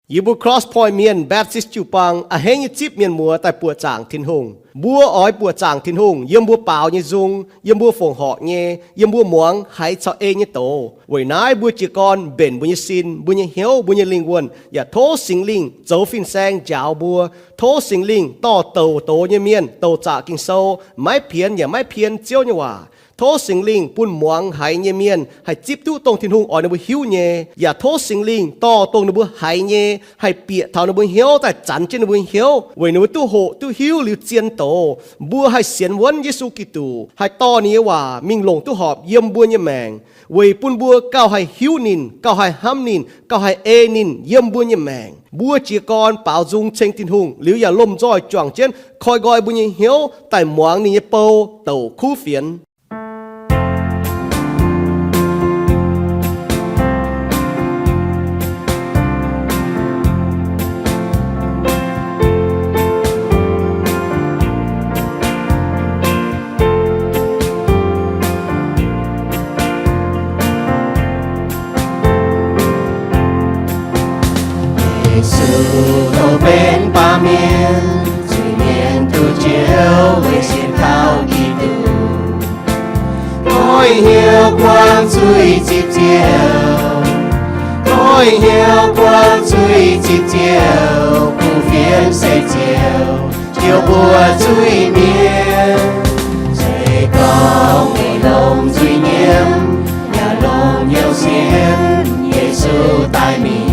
Yie mbuo Cross Point Mienh Baptist jiu-baang a'hneiv nyei zipv mienh muoz daaih buoqc zaangc Tin-Hungh. Mbuo oix buoqc zaangc Tin-Hungh yiem mbuo baaux nyei nzung, yiem mbuo fongc horc nyei, yiem mbuo muangx haiz caux ei nyei doz. Weic naaiv mbuo jiez gorn mbenc mbuo nyei sin, mbuo nyei hnyouv, mbuo nyei lingh wuonh, yaac tov Singx Lingh zoux fin-saeng njaaux mbuo. Tov Singx Lingh dorh douc doz nyei mienh douc zaqc Ging-Sou, maiv pienx yaac maiv pien Ziouv nyei waac. Tov Singx Lingh bun muangx haiz nyei mienh haih zipv duqv dongh Tin-Hungh oix ninh mbuo hiuv nyei, yaac tov Singx Lingh dorh dongh ninh mbuo haiz nyei haih bieqc taux ninh mbuo hnyouv daaih zanx jienv ninh mbuo hnyouv, weic ninh mbuo duqv hoqc duqv hiuv liuz zien doz. Mbuo haih sienx wuonv Yesu Giduc, haih dorh ninh nyei waac mingh longc duqv horpc yiem mbuo nyei maengc, weic bun mbuo gauh haih hiuv ninh, gauh haih hnamv ninh, gauh haih ei ninh yiem mbuo nyei maengc. Mbuo jiez gorn baaux nzung ceng Tin-Hungh liuz yaac lomh nzoih juangc jienv koi nqoi mbuo nyei hnyouv daaih muangx ninh nyei bou douc kuv fienx. Yesu dongh benx baamh mienh zuiz-mienh duqv Ziouv, weic sienx kaux Giduc. Goiv hnyouv buangv zuiz zipv Ziouv, goiv hnyouv buangv zuiz zipv Ziouv, kuv fienx se Ziouv, Ziouv mbuo zuiz-mienh. Se gorngv meih longc nzuih nyiemv, yaac longc hnyouv sienx, Yesu daaih mingh.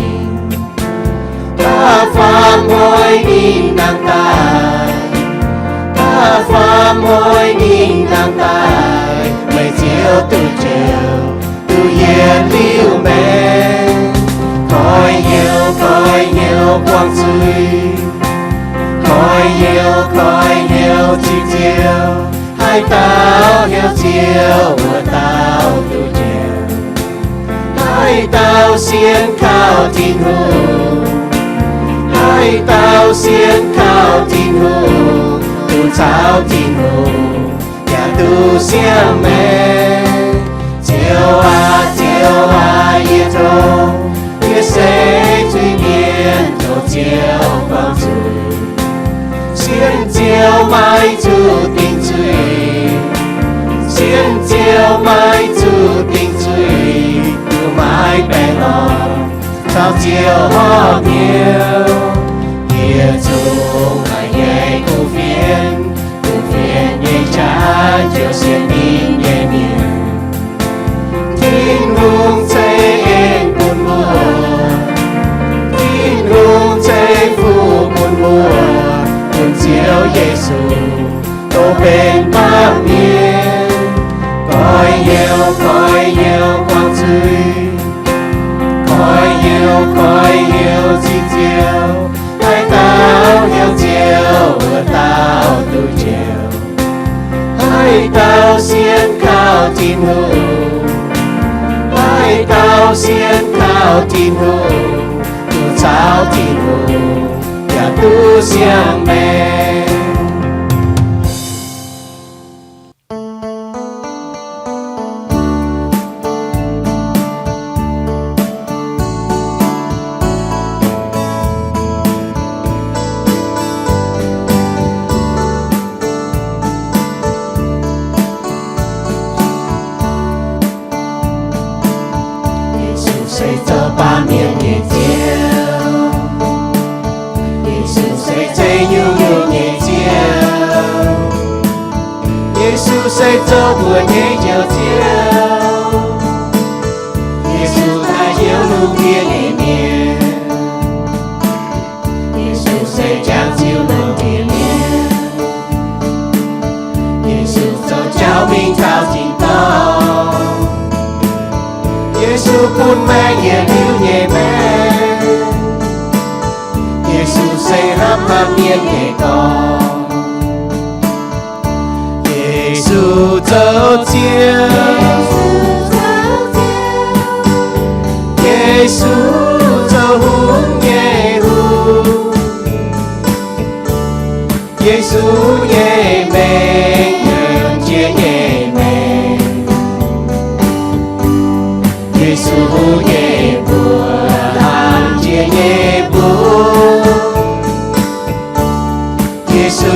Da'faam hnoi ninh nangh daaih, da'faam hnoi ninh nangh daaih, meih Ziouv duqv joux, duqv yietc liuz maengx. Goiv hnyouv, goiv hnyouv buangv zuiz, goiv hnyouv, goiv hnyouv zipv Ziouv. Haaix dauh hnyouv Ziouv, wuov dauh duqv joux. Haaix dauh sienx kaux Tin-Hungh, haaix dauh sienx kaux Tin-Hungh, duqv caux Tin-Hungh, yaac duqv siang-maengx. Ziouv aac, Ziouv aac, yie tov, yie se zuiz-mienh, tov Ziouv buangv zuiz. Sienx Ziouv maiv zuqc dingc zuiz, sienx Ziouv maiv zuqc dingc zuiz, yaac maiv baengh orn caux Ziouv horpc hnyouv. Yietc zungv maaih nyei kuv fienx, kuv fienx nyei jaax ziouc sienx ninh nyei mienh. Tin-Hungh ceix en bun mbuo, Tin-Hungh ceix fuqv bun mbuo, bun Ziouv Yesu dongh benx baamh mienh. Goiv hnyouv, goiv hnyouv buangv zuiz, goiv hnyouv, goiv hnyouv zipv Ziouv. Haaix dauh hnyouv Ziouv, wuov dauh duqv joux. Haaix dauh sienx kaux Tin-Hungh, haaix dauh sienx kaux Tin-Hungh, duqv caux Tin-Hungh, yaac duqv siang-maengx. Yesu se zoux baamh mienh nyei Ziouv. Yesu se zeiv nyungc-nyungc nyei Ziouv. Yesu se zoux mbuo nyei Njoux Ziouv. Yesu daaih heuc lungh ndiev nyei mienh. Yesu se jangx jiu lungh ndiev mienh. Yesu zoux jauv mingh taux tin-dorngh. Yesu bun maengc yietc liuz nyei maengc. Yesu se hnamv haaix mienh nyei dorn. Yesu zoux Ziouv. Yesu zoux hungh nyei hungh. Yesu nyei mengh, jiex nyei mengh. Yesu nyei mbuox, jiex nyei mbuox.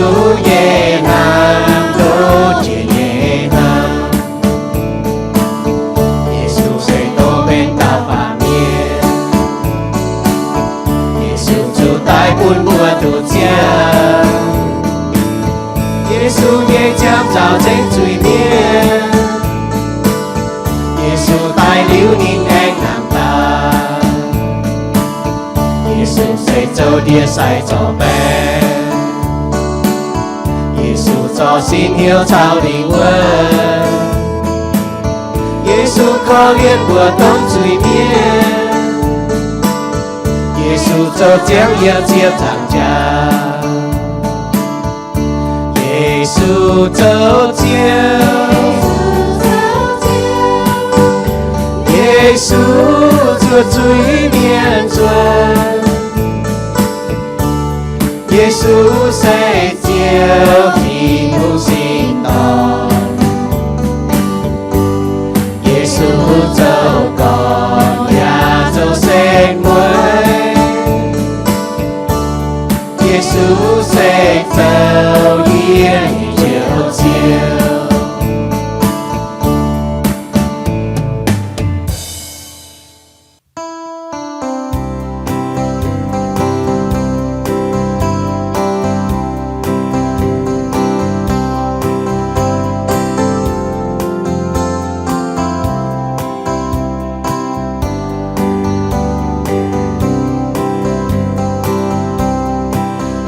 Yesu nyei hnamv, ndoqv jiex nyei hnamv. Yesu se dongh mbenc dauh baamh mienh. Yesu zuqc daic bun mbuo duqv ziangh. Yesu nyei ziangh zaux ceng zuiz-mienh. Yesu daic liuz ninh aengx nangh daaih. Yesu se zoux ndie-sai zorc baeng. Yesu zorc sin hnyouv caux lingh wuonh. Yesu korv-lienh mbuo domh zuiz-mienh. Yesu zoux ziangh yiem ziepc nzaangc jaax. Yesu zoux Ziouv. Yesu zuov zuiz-mienh nzuonx. Yesu se Ziouv, Tin-Hungh sin-dorn. Yesu zoux gorn yaac zoux setv mueiz. Yesu se zoux yie nyei Njoux Ziouv.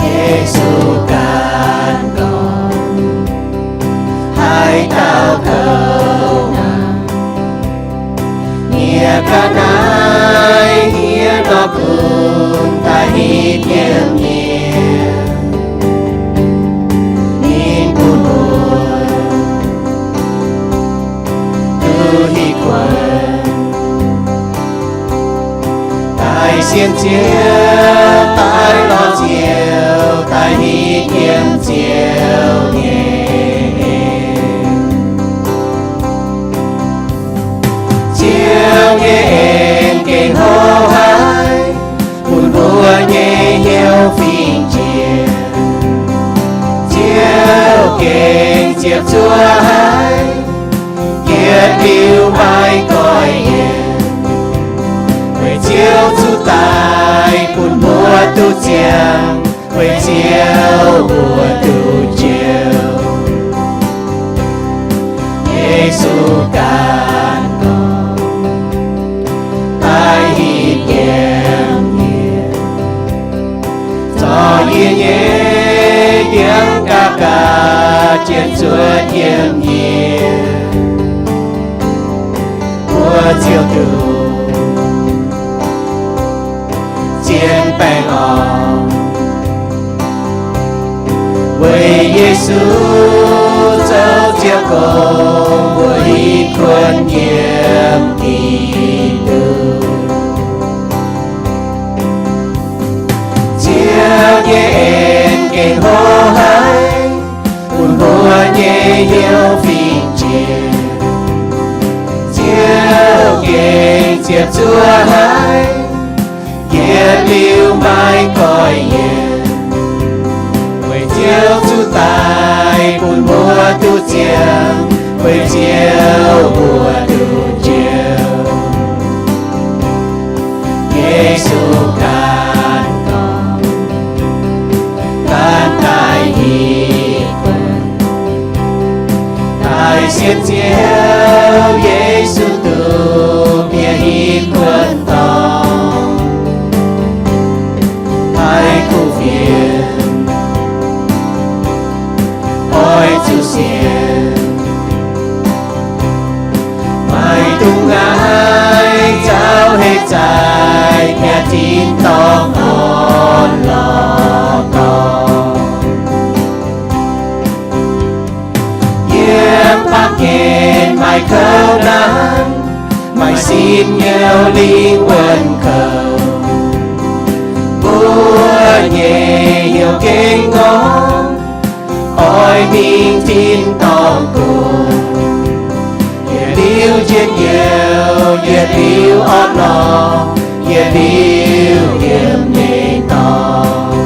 Yesu ganh gorngv, haaix dauh kouv naaic, yie ganh naaiv hniev nor kunx daaih hitv yiem yie. Ninh bun mbuo duqv hitv kuonx. Daaih sienx Ziouv, daaih lorz Ziouv, daaih hitv yiem Ziouv nyei en. Ziouv nyei en gengh hlo haic, bun mbuo nyei hnyouv fingx jiex. Ziouv gengh ziepc zuoqv haic, yietc liuz maiv goiv yienx. Weic Ziouv zuqc daic bun mbuo duqv ziangh, weic Ziouv mbuo duqv njoux. Yesu ganh gorngv, daaih hitv yiem yie, zorc yie nyei ndiangx gaax gaax, jienv zuotc yiem yie, mbuo ziouc duqv zien baengh orn. Weic Yesu zoux Ziouv gorx, mbuo hitv kuonx yiem Giduc. Ziouv nyei en gengh hlo haic, bun mbuo nyei hnyouv fingx jiex. Ziouv gengh ziepc zuoqv haic, yietc liuz maiv goiv yienx. Weic Ziouv zuqc daic bun mbuo duqv ziangh, weic Ziouv mbuo duqv njoux. Yesu ganh gorngv, ganh daaih hitv kuonx. Daaih sienx Ziouv Yesu duqv mienh hitv kuonx dorngx, maiv kuv fienx, oix zuqc sienx. Maiv dungx ngaih zaux heix zaih, yaac tin-dorngh orn-lorqc dorngx. Yiem baamh gen maaih kouv naanc, maaih sin nyouv lingh wuonh kouv. Mbuo nyei hnyouv gengh ngorc, oix mingh tin-dorngh gunv. Yietc liuz njien-youh, yietc liuz orn-lorqc, yietc liuz yiem nyei dorngx.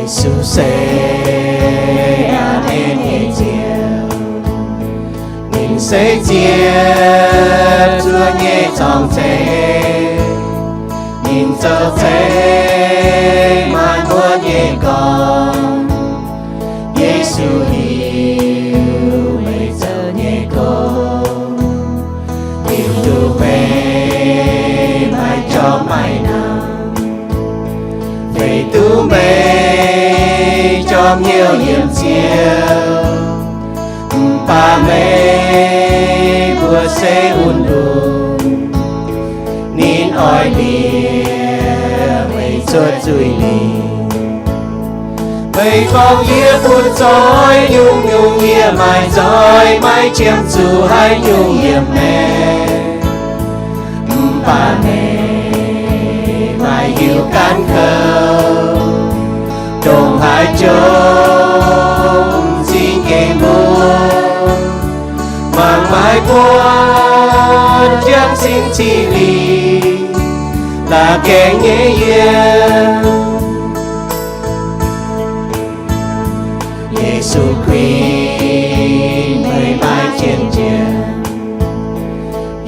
Yesu se aa nen nyei Ziouv, ninh se ziec zuov nyei zorng-zengx, ninh zoux ceix maanc muotv nyei gorn. Yesu hiuv meih zoux nyei gong, hiuv duqv meih maaih jorm maaih namx, feix duqv meih jorm hnyouv yiem Ziouv. Mv baac meih mbuo se un-lungh, ninh oix liepc meih cuotv zuiz lingc. Meih gorngv, yie bun zoih nyungc-nyungc, yie maaih zoih maiv qiemx zuqc haaix nyungc yiem meih. Mv baac meih maaih hiuv gaanv kouv, ndongc haaix jomc zingh gengh mbuo, mangc maaih buonc jienv sin cih lingh la'gaengh nyei yiem. Yesu Giduc, meih maiv jien-jien,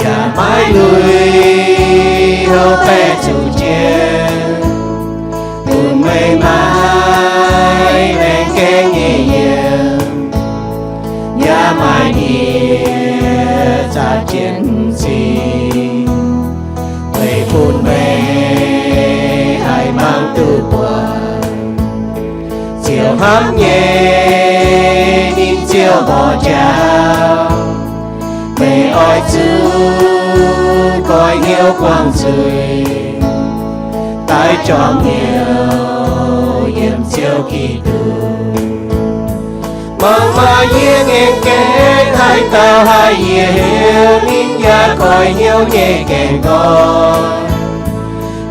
yaac maiv lui houv baeqc zuqc jien, bun meih maaih maengc gaengh nyei yiem, yaac maaih ndie zaqc jienv m'zing. Meih bun meih haih mangc duqv buatc, ziouc hnamv nyei ninh ziouc mborqv njaaux. Meih oix zuqc goiv hnyouv buangh zuiz, daaih jorm hnyouv yiem Ziouv Giduc. Mangc maah! Yie ngaengc gaengh haaix dauh haih yietc heuc ninh yaac goiv hnyouv nyei gaengh nqoi,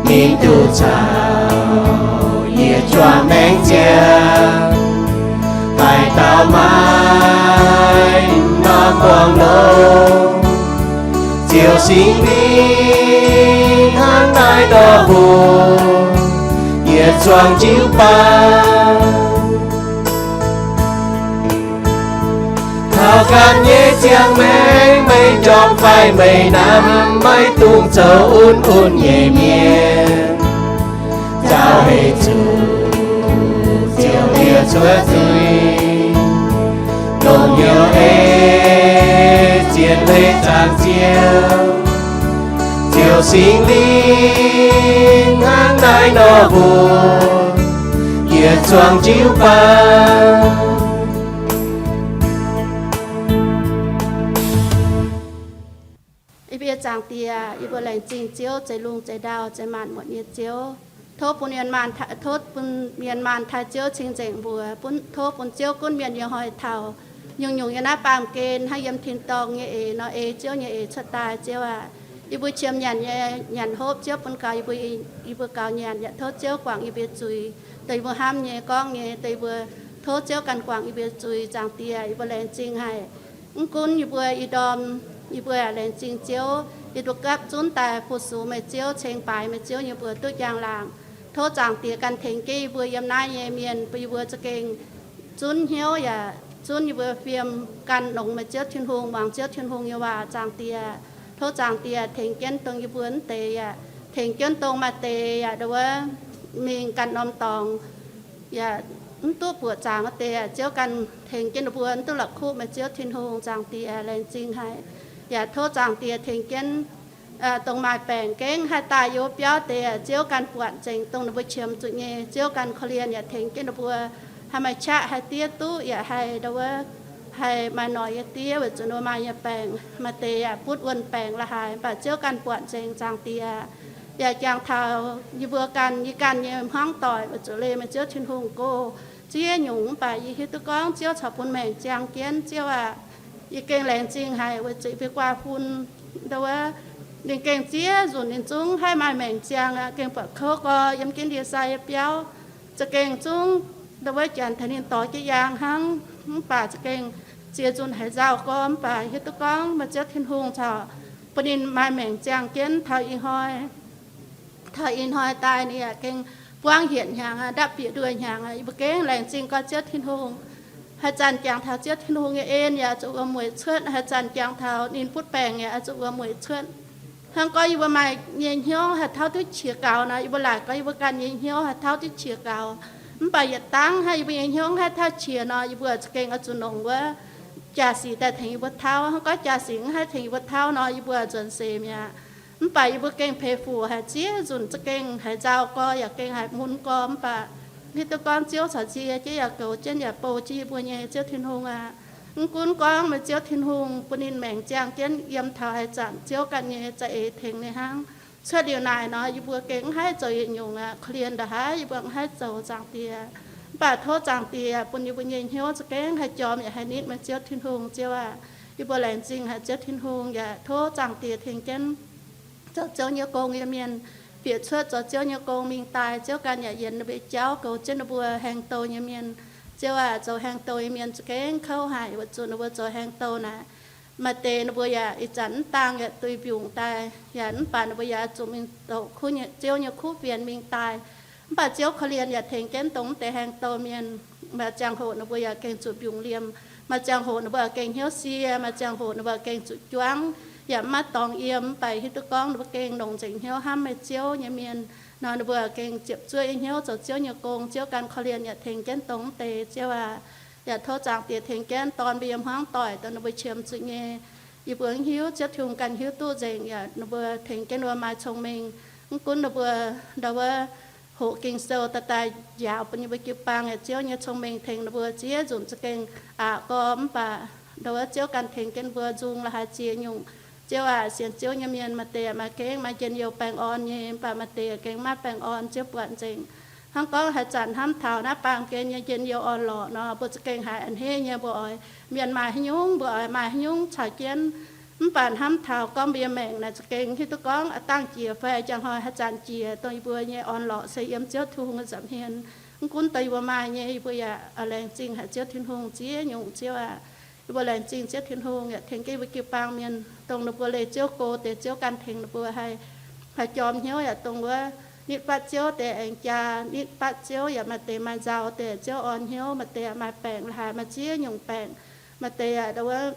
ninh duqv caux yie juangc maengc ziangh. Haaix dauh maaih m'normh buangh longc Ziouv Singx Lingh hnangv naaiv nor mbuox, yietc zuangx jiuv baang. Taux ganh nyei ziangh maengc, meih njormh fai meih namx, maiv dungx zoux un-un nyei mienh. Nzauh heix zuqc Ziouv liepc cuotv zuiz, longc hnyouv ei zien leiz zaangc Ziouv. Ziouv Singx Lingh hnangv naaiv nor mbuox, yietc zuangx jiuv baang. Yie mbuo Zaangc Diex, yie mbuo laengz zingh Ziouv, zeix lungh zeix ndau zeix maanc muotc nyei Ziouv. Tov bun mienh maanh, tov bun mienh maanh taaih Ziouv cing-nzengc mbuox, tov bun Ziouv gunv mienh nyei hnoi taux. Nyungc-nyungc yiem naaiv baamh gen hnangv yiem tin-dorngh nyei eix nor, ei Ziouv nyei eix cuotv daaih, Ziouv aac. Yie mbuo qiemx nyanc nyei nyanc hopv, Ziouv bun gaux yie mbuo, yie mbuo gaux nyanc. Yaac tov Ziouv guangc yie mbuo zuiz, dongh yie mbuo hnamv nyei, gorngv nyei, dongh yie mbuo, tov Ziouv ganh guangc yie mbuo zuiz. Zaangc Diex, yie mbuo laengz zingh haic. Mv gunv yie mbuo ih ndorm, yie mbuo yaac laengz zingh Ziouv, yie mbuo gapv zunv daaih fu-sux meih Ziouv, ceng baaix meih Ziouv nyei mbuox duqv njang-laangc. Tov Zaangc Diex ganh tengx jienv yie mbuo yiem naaiv nyei mienh, bun yie mbuo za'gengh zunv hnyouv yaac zunv yie mbuo fiem gan longx meih Ziouv Tin-Hungh, muangx Ziouv Tin-Hungh nyei waac. Zaangc Diex, tov Zaangc Diex tengx jienv dongh yie mbuo mv deix yaac tengx jienv dongh maaih deix yaac ndo wuov mingh ganh norm dorngx yaac mv duqv buoqc zaangc wuov deix, Ziouv ganh tengx jienv ninh mbuo mv duqv la'kuqv meih Ziouv Tin-Hungh. Zaangc Diex, laengz zingh haic. Yaac tov Zaangc Diex tengx jienv dongh maaih baengc gengh haih daaih yiem wuov biauv deix, Ziouv ganh buatc nzengc dongh ninh mbuo qiemx zuqc nyei. Ziouv ganh korv-lienh yaac tengx jienv ninh mbuo haih maaih qaqv haih diev duqv, yaac haih ndo wuov haih maaih noic nyei diev weic zuqc ninh mbuo maaih nyei baengc. Maaih deix yaac butv wuonh baengc la'haaix, mv baac Ziouv ganh buatc nzengc. Zaangc Diex, yaac jangx taux yie mbuo ganh, yie ganh nyei hmuangv doic weic zuqc leih meih Ziouv Tin-Hungh go ziex nyungc, mv baac yie hiuv duqv gorngv Ziouv corc bun maengc ziangh jienv. Ziouv aac, yie gengh laengz zingh haic weic zuqc yie mbuo guaa fun ndo wuov, ninh gengh ziex nzunc ninh zungv haih maaih maengc ziangh aqv. Gengh buatc kouv gorx yiem jienv ndie-sai nyei biauv, za'gengh zungv ndo wuov janx tengx ninh dorh jienv yaang hnangv. Mv baac za'gengh ziex nzunc haaix nzauh gorx, mv baac hiuv duqv gorngv meih Ziouv Tin-Hungh corc bun ninh maaih maengc ziangh jienv. Taux ih hnoi, taux ih hnoi daaih ninh yaac gengh buangv hietc hnyangx, ndapv bieqc nduoh hnyangx, yie mbuo gengh laengz zingh gorngv Ziouv Tin-Hungh. Haaix zanc jangx taux Ziouv Tin-Hungh nyei en yaac zuqc wuom-mueic cuotv. Haaix zanc jangx taux ninh butv baengc yaac zuqc wuom-mueic cuotv. Hnangv gorngv yie mbuo maaih nyei hnyouv haih tauv duqv qiex gaux nor, yie mbuo laaic gorngv yie mbuo ganh nyei hnyouv haih tauv duqv qiex gaux. Mv baac yietc dangv hnangv yie mbuo nyei hnyouv haih tauv qiex nor, yie mbuo za'gengh oix zuqc longc wuov jaa-sic daaih tengx yie mbuo tauv. Hnangv gorngv jaa-sic mv haih tengx yie mbuo tauv nor, yie mbuo nzuonx seix mi'aqv. Mv baac yie mbuo gengh peix fuc haic, ziex nzunc za'gengh haiz nzauh gorx yaac gengh haiz mun gorx. Mv baac hiuv duqv gorngv Ziouv caux nzie jienv yaac goux jienv yaac bou jienv yie mbuo nyei Ziouv Tin-Hungh aqv. Mv gunv gorngv meih Ziouv Tin-Hungh bun ninh maengc ziangh jienv yiem taux haaix zanc Ziouv ganh nyei za'eix tengx ninh hnangv. Cuotv liuz naaic nor, yie mbuo gengh mv haih zoux yietc nyungc aqv. Korv-lienh ndongc haaix yie mbuo mv haih zoux, Zaangc Diex. Mv baac tov Zaangc Diex bun yie mbuo nyei hnyouv za'gengh haih jorm yaac haih nitv meih Ziouv Tin-Hungh, Ziouv aac. Yie mbuo laengz zingh haic Ziouv Tin-Hungh yaac tov Zaangc Diex tengx jienv zoux Ziouv nyei gong nyei mienh bieqc cuotv zoux Ziouv nyei gong mingh daaih. Ziouv ganh yaac yienx ninh mbuo nyei jauv goux jienv ninh mbuo haengh douh nyei mienh. Ziouv aac, zoux haengh douh nyei mienh za'gengh kouv haic, weic zuqc ninh mbuo zoux haengh douh naaic, maaih deix ninh mbuo yaac ih zanc mv dangh yaac duih mbiungc daaih, yaac mv baac ninh mbuo yaac zuqc mingh doqc Ziouv nyei kuv fienx mingh daaih. Mv baac Ziouv korv-lienh yaac tengx jienv dongh mv deix haengh douh mienh. Maaih ziangh hoc ninh mbuo yaac gengh zuqc mbiungc liemh. Maaih ziangh hoc ninh mbuo yaac gengh hnyouv sie. Maaih ziangh hoc ninh mbuo yaac gengh zuqc juangv, yaac mv maaih dorngx yiem. Mv baac hiuv duqv gorngv ninh mbuo gengh longc nzengc hnyouv hnamv meih Ziouv nyei mienh nor, ninh mbuo yaac gengh ziepc zuoqv nyei hnyouv zoux Ziouv nyei gong. Ziouv ganh korv-lienh yaac tengx jienv dongh mv deix, Ziouv aac. Yaac tov Zaangc Diex tengx jienv dorn mbuo yiem hmuangv doic, dongh ninh mbuo qiemx zuqc nyei. Yie mbuo mv hiuv, Ziouv Tin-Hungh ganh hiuv duqv nzengc. Yaac ninh mbuo tengx jienv ninh mbuo maaih cong-mengh. Mv gunv ninh mbuo ndau wuov hoqc Ging-Sou daaih daaih njaaux bun yie mbuo jiu-baang, yaac Ziouv nyei cong-mengh tengx ninh mbuo ziex nzunc za'gengh aqc gorx. Mv baac ndau wuov Ziouv ganh tengx jienv mbuo nzung la'haaix ziex nyungc. Ziouv aac, sienx Ziouv nyei mienh maaih deix maaih gengh maaih njien-youh baengh orn nyei, mv baac maaih deix gengh maiv baengh orn, Ziouv buatc nzengc. Hnangv gorngv haaix zanc hnamv taux naaiv baamh gen nyei njien-youh orn-lorqc nor, mbuo za'gengh haiz a'hneiv nyei. Mbuo oix mienh maaih haaix nyungc, mbuo oix maaih haaix nyungc caux jienv. Mv baac hnamv taux gorngv mbuo nyei maengc naaic za'gengh hiuv duqv gorngv a'dangh jiex fai njang hnoi haaix zanc jiex, dongh yie mbuo nyei orn-lorqc se yiem Ziouv Tin-Hungh nyei nza'hmien. Mv gunv dongh yie mbuo maaih nyei, yie mbuo yaac laengz zingh haic Ziouv Tin-Hungh ziex nyungc, Ziouv aac. Yie mbuo laengz zingh Ziouv Tin-Hungh yaac tengx jienv yie mbuo jiu-baang mienh, dongh ninh mbuo leih Ziouv go deix, Ziouv ganh tengx ninh mbuo haih, haih jorm hnyouv. Yaac dongh wuov nitv fatv Ziouv deix aengx jaa nitv fatv Ziouv. Yaac maaih deix maaih nzauh deix, Ziouv orn hnyouv. Maaih deix maaih baengc la'haaix, maaih ziex nyungc baengc. Maaih deix yaac ndau wuov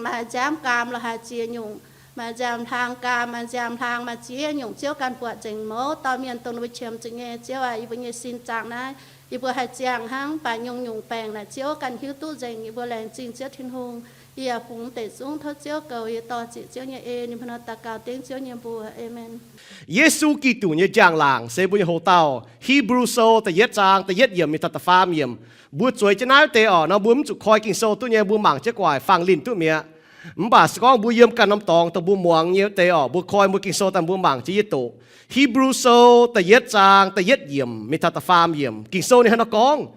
maaih nziaamv gaam la'haaix ziex nyungc, maaih nziaamv-hlaang gaam, maaih nziaamv-hlaang, maaih ziex nyungc. Ziouv ganh buatc nzengc mouz dauh mienh dongh ninh mbuo qiemx zuqc nyei. Ziouv aac, yie mbuo nyei sin zaangc naaiv, yie mbuo haih ziangh hnangv, mv baac nyungc-nyungc baengc naaic Ziouv ganh hiuv duqv nzengc. Yie mbuo laengz zingh Ziouv Tin-Hungh. Yie yaac fungx deix zungv tov Ziouv goux. Yie dor-ziec Ziouv nyei en, yie mbuo nor daux gaux dengv Ziouv nyei mbuox. Aamen. Yesu Giduc nyei njang-laangc se mbuo nyei hoc dauh. Hipv^lu Sou da'yietv zaang da'yietv yiemc mingh taux da'faam yiemc. Mbuo zueiz jienv naaiv deix orqc nor, mbuo mv zuqc koi Ging-Sou duqv nyei, mbuo mangc jienv gu'nguaaic fangx linh duqv mi'aqv. Mv baac se gorngv mbuo yiem ganh norm dorngx dongh mbuo muangx nyei wuov deix orqc, mbuo koi mbuo Ging-Sou daaih mbuo mangc jienv yie doqc. Hipv^lu Sou da'yietv zaang da'yietv yiemc mingh taux da'faam yiemc. Ging-Sou ninh hnangv naaiv nor gorngv,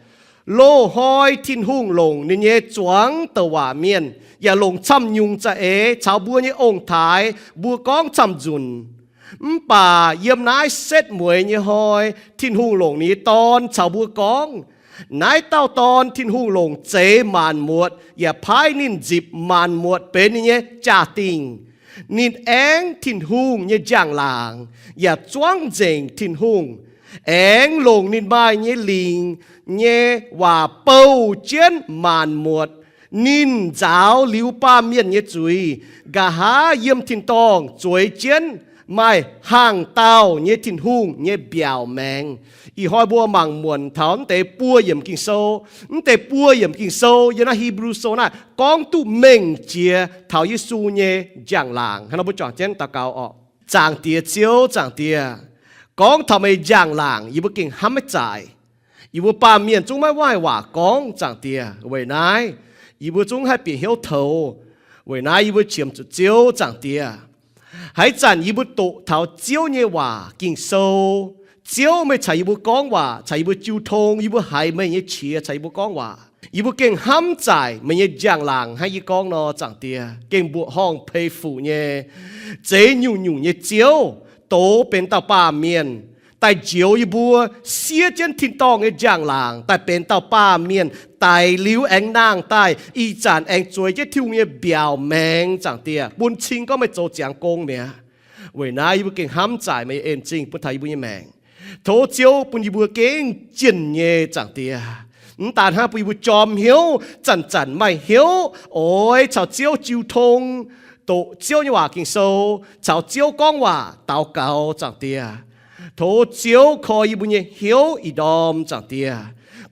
Loz-hnoi Tin-Hungh longc ninh nyei zuangx douc waac mienh yaac longc camv-nyungc za'eix caux mbuo nyei ong-taaix mbuo gorngv camv-nzunc. Mv baac yiem naaiv setv mueiz nyei hnoi Tin-Hungh longc ninh nyei Dorn caux mbuo gorngv. Naaiv dauh Dorn Tin-Hungh longc zeix maanc muotc yaac paaiv ninh nzipc maanc muotc benx ninh nyei jaa-dingh. Ninh aengx Tin-Hungh nyei njang-laangc yaac zuangv nzengc Tin-Hungh, aengx longc ninh maaih nyei lingc nyei waac bouh jienv maanc muotc. Ninh nzaaux liuz baamh mienh nyei zuiz, nqa'haav yiem tin-dorngh zueiz jienv maaih hnaangx-daauh nyei Tin-Hungh nyei mbiaauc maengx. Ih hnoi mbuo mangc muonc taux mv deix buo yiemc Ging-Sou. Mv deix buo yiemc Ging-Sou yiem naaiv Hipv^lu Sou naaiv gorngv duqv mengh jiex taux Yesu nyei njang-laangc. Hnangv nor mbuo juangc jienv daux gaux orqc. Zaangc Diex Ziouv, Zaangc Diex, gorngv taux meih njang-laangc yie mbuo gengh hnamv maiv zaaic. Yie mbuo baamh mienh zungv maiv maaih waac gorngv, Zaangc Diex. Weic naaiv, yie mbuo zungv haih bieqc hnyouv toux. Weic naaiv yie mbuo qiemx zuqc Ziouv, Zaangc Diex. Haaix zanc yie mbuo doqc taux Ziouv nyei waac Ging-Sou, Ziouv, meih caux yie mbuo gorngv waac, caux yie mbuo jiu tong, yie mbuo haiz meih nyei qiex caux yie mbuo gorngv waac, yie mbuo gengh hnamv zaaic meih nyei njang-laangc hnangv yie gorngv nor, Zaangc Diex, gengh mbuoqc horngh pei fuc nyei. Zeix nyungc-nyungc nyei Ziouv, doz benx dauh baamh mienh daaih njoux yie mbuo, siev jienv tin-dorngh nyei njang-laangc daaih benx dauh baamh mienh, daic liuz aengx nangh daaih, ih zanc aengx zueiz jienv Tin-Hungh nyei mbiaauc maengx, Zaangc Diex, bun cing gorngv meih zoux ziangx gong mi'aqv. Weic naaiv yie mbuo gengh hnamv zaaic meih nyei en-zingh bun taux yie mbuo nyei maengc. Tov Ziouv bun yie mbuo gengh jienh nyei Zaangc Diex. Mv daan hnangv, bun yie mbuo jorm hnyouv, zanc-zanc maaih hnyouv oix caux Ziouv jiu tong, doqc Ziouv nyei waac Ging-Sou, caux Ziouv gorngv waac daux gaux, Zaangc Diex. Tov Ziouv koi yie mbuo nyei hnyouv ih ndorm, Zaangc Diex.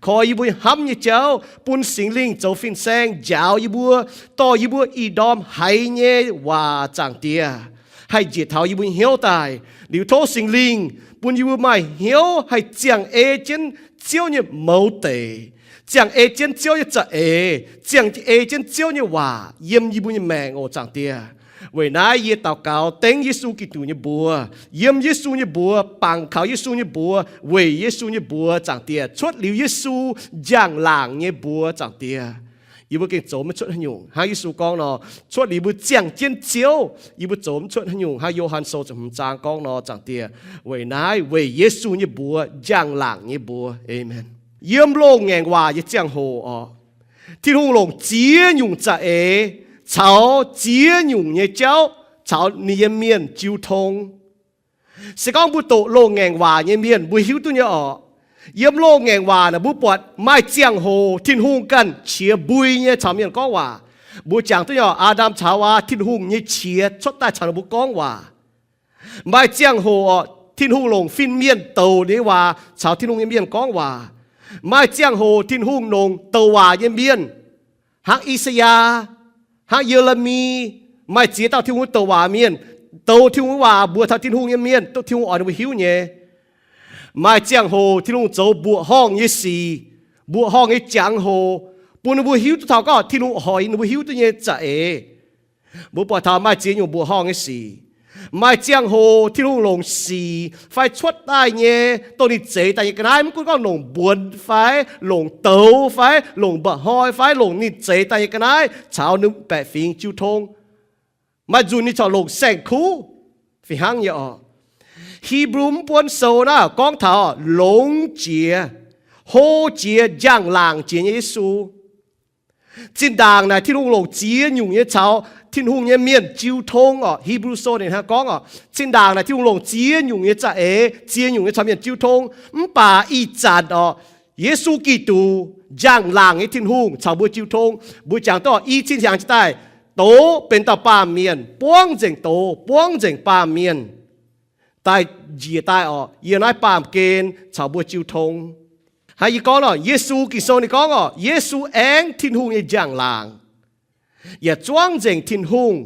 Koi yie mbuo hnamv nyei jauv bun Singx Lingh zoux fin-saeng njaaux yie mbuo, dorh yie mbuo ih ndorm haiz nyei waac, Zaangc Diex, haih njiec taux yie mbuo nyei hnyouv daaih. Liuz tov Singx Lingh bun yie mbuo maaih hnyouv haih ziangh ei jienv Ziouv nyei mouz deic, ziangh ei jienv Ziouv nyei za'eix, ziangh ei jienv Ziouv nyei waac yiem yie mbuo nyei maengc oc, Zaangc Diex. Weic naaiv yie daux gaux dengv Yesu Giduc nyei mbuox, yiem Yesu nyei mbuox, bangc kaux Yesu nyei mbuox, weic Yesu nyei mbuox, Zaangc Diex, cuotv liuz Yesu njang-laangc nyei mbuox, Zaangc Diex. Yie mbuo gengh zoux maiv cuotv haaix nyungc. Hnangv Yesu gorngv nor, cuotv liuz mbuo ziangh jienv Ziouv, yie mbuo zoux maiv cuotv haaix nyungc. Hnangv Yo^han Sou ziepc hmz zaang gorngv nor, Zaangc Diex. Weic naaiv, weic Yesu nyei mbuox, njang-laangc nyei mbuox. Aamen. Yiem loz-ngaengc waac nyei ziangh hoc orqc, Tin-Hungh longc ziex nyungc za'eix caux ziex nyungc nyei jauv caux ninh nyei mienh jiu tong. Se gorngv mbuo doqc loz-ngaengc waac nyei mienh, mbuo hiuv duqv nyei orqc. Yiem loz-ngaengc waac naaic mbuo buatc maaih ziangh hoc Tin-Hungh ganh qiex mbui nyei caux mienh gorngv waac. Mbuo jangx duqv nyei orqc, Aa^ndam caux Haawaa, Tin-Hungh nyei qiex cuotv daaih caux ninh mbuo gorngv waac. Maaih ziangh hoc orqc, Tin-Hungh longc fin-mienh douc ninh nyei waac caux Tin-Hungh nyei mienh gorngv waac. Maaih ziangh hoc Tin-Hungh longc douc waac nyei mienh, hnangv I^saa^yaa, hnangv Ye^le^mi, maaih ziex dauh Tin-Hungh douc waac mienh, douc Tin-Hungh waac mbuox taux Tin-Hungh nyei mienh, duqv Tin-Hungh oix ninh mbuo hiuv nyei. Maaih ziangh hoc Tin-Hungh zoux mbuoqc horngh nyei sic, mbuoqc horngh nyei jangx hoc, bun ninh mbuo hiuv duqv taux gorngv Tin-Hungh hoic ninh mbuo hiuv duqv nyei za'eix. Mbuo buatc taux maaih ziex nyungc mbuoqc horngh nyei sic. Maaih ziangh hoc Tin-Hungh longc sic fai cuotv daaih nyei, dongh ninh zeix daaih nyei ga'naaiv, mv gunv gorngv longc mbuonx fai longc douz fai longc mba'hnoi fai longc ninh zeix daaih nyei ga'naaiv caux ninh baeqc fingx jiu tong. Maaih nzunc ninh corc longc saeng-kuv. Fih hnangv nyei orqc. Hipv^lu mv buonv sou naaiv gorngv taux longx jiex, hlo jiex, njang-laangc jiex nyei Yesu. Zinh ndaangc naaic Tin-Hungh longc ziex nyungc nyei caux Tin-Hungh nyei mienh jiu tong orqc. Hipv^lu Sou ninh hnangv gorngv orqc, zinh ndaangc naaic Tin-Hungh longc ziex nyungc nyei za'eix, ziex nyungc nyei caux mienh jiu tong. Mv baac ih zanc orqc, Yesu Giduc, njang-laangc nyei Tin-Hungh caux mbuo jiu tong. Mbuo jangx duqv orqc, i cin hnyangx jiex daaih, douz benx dauh baamh mienh, buangv nzengc douz, buangv nzengc baamh mienh, daaih njiec daaih orqc, yiem naaiv baamh gen caux mbuo jiu tong. Hnangv yie gorngv orqc, Yesu, Ging-Sou ninh gorngv orqc, Yesu aengx Tin-Hungh nyei njang-laangc, yaac zuangv nzengc Tin-Hungh,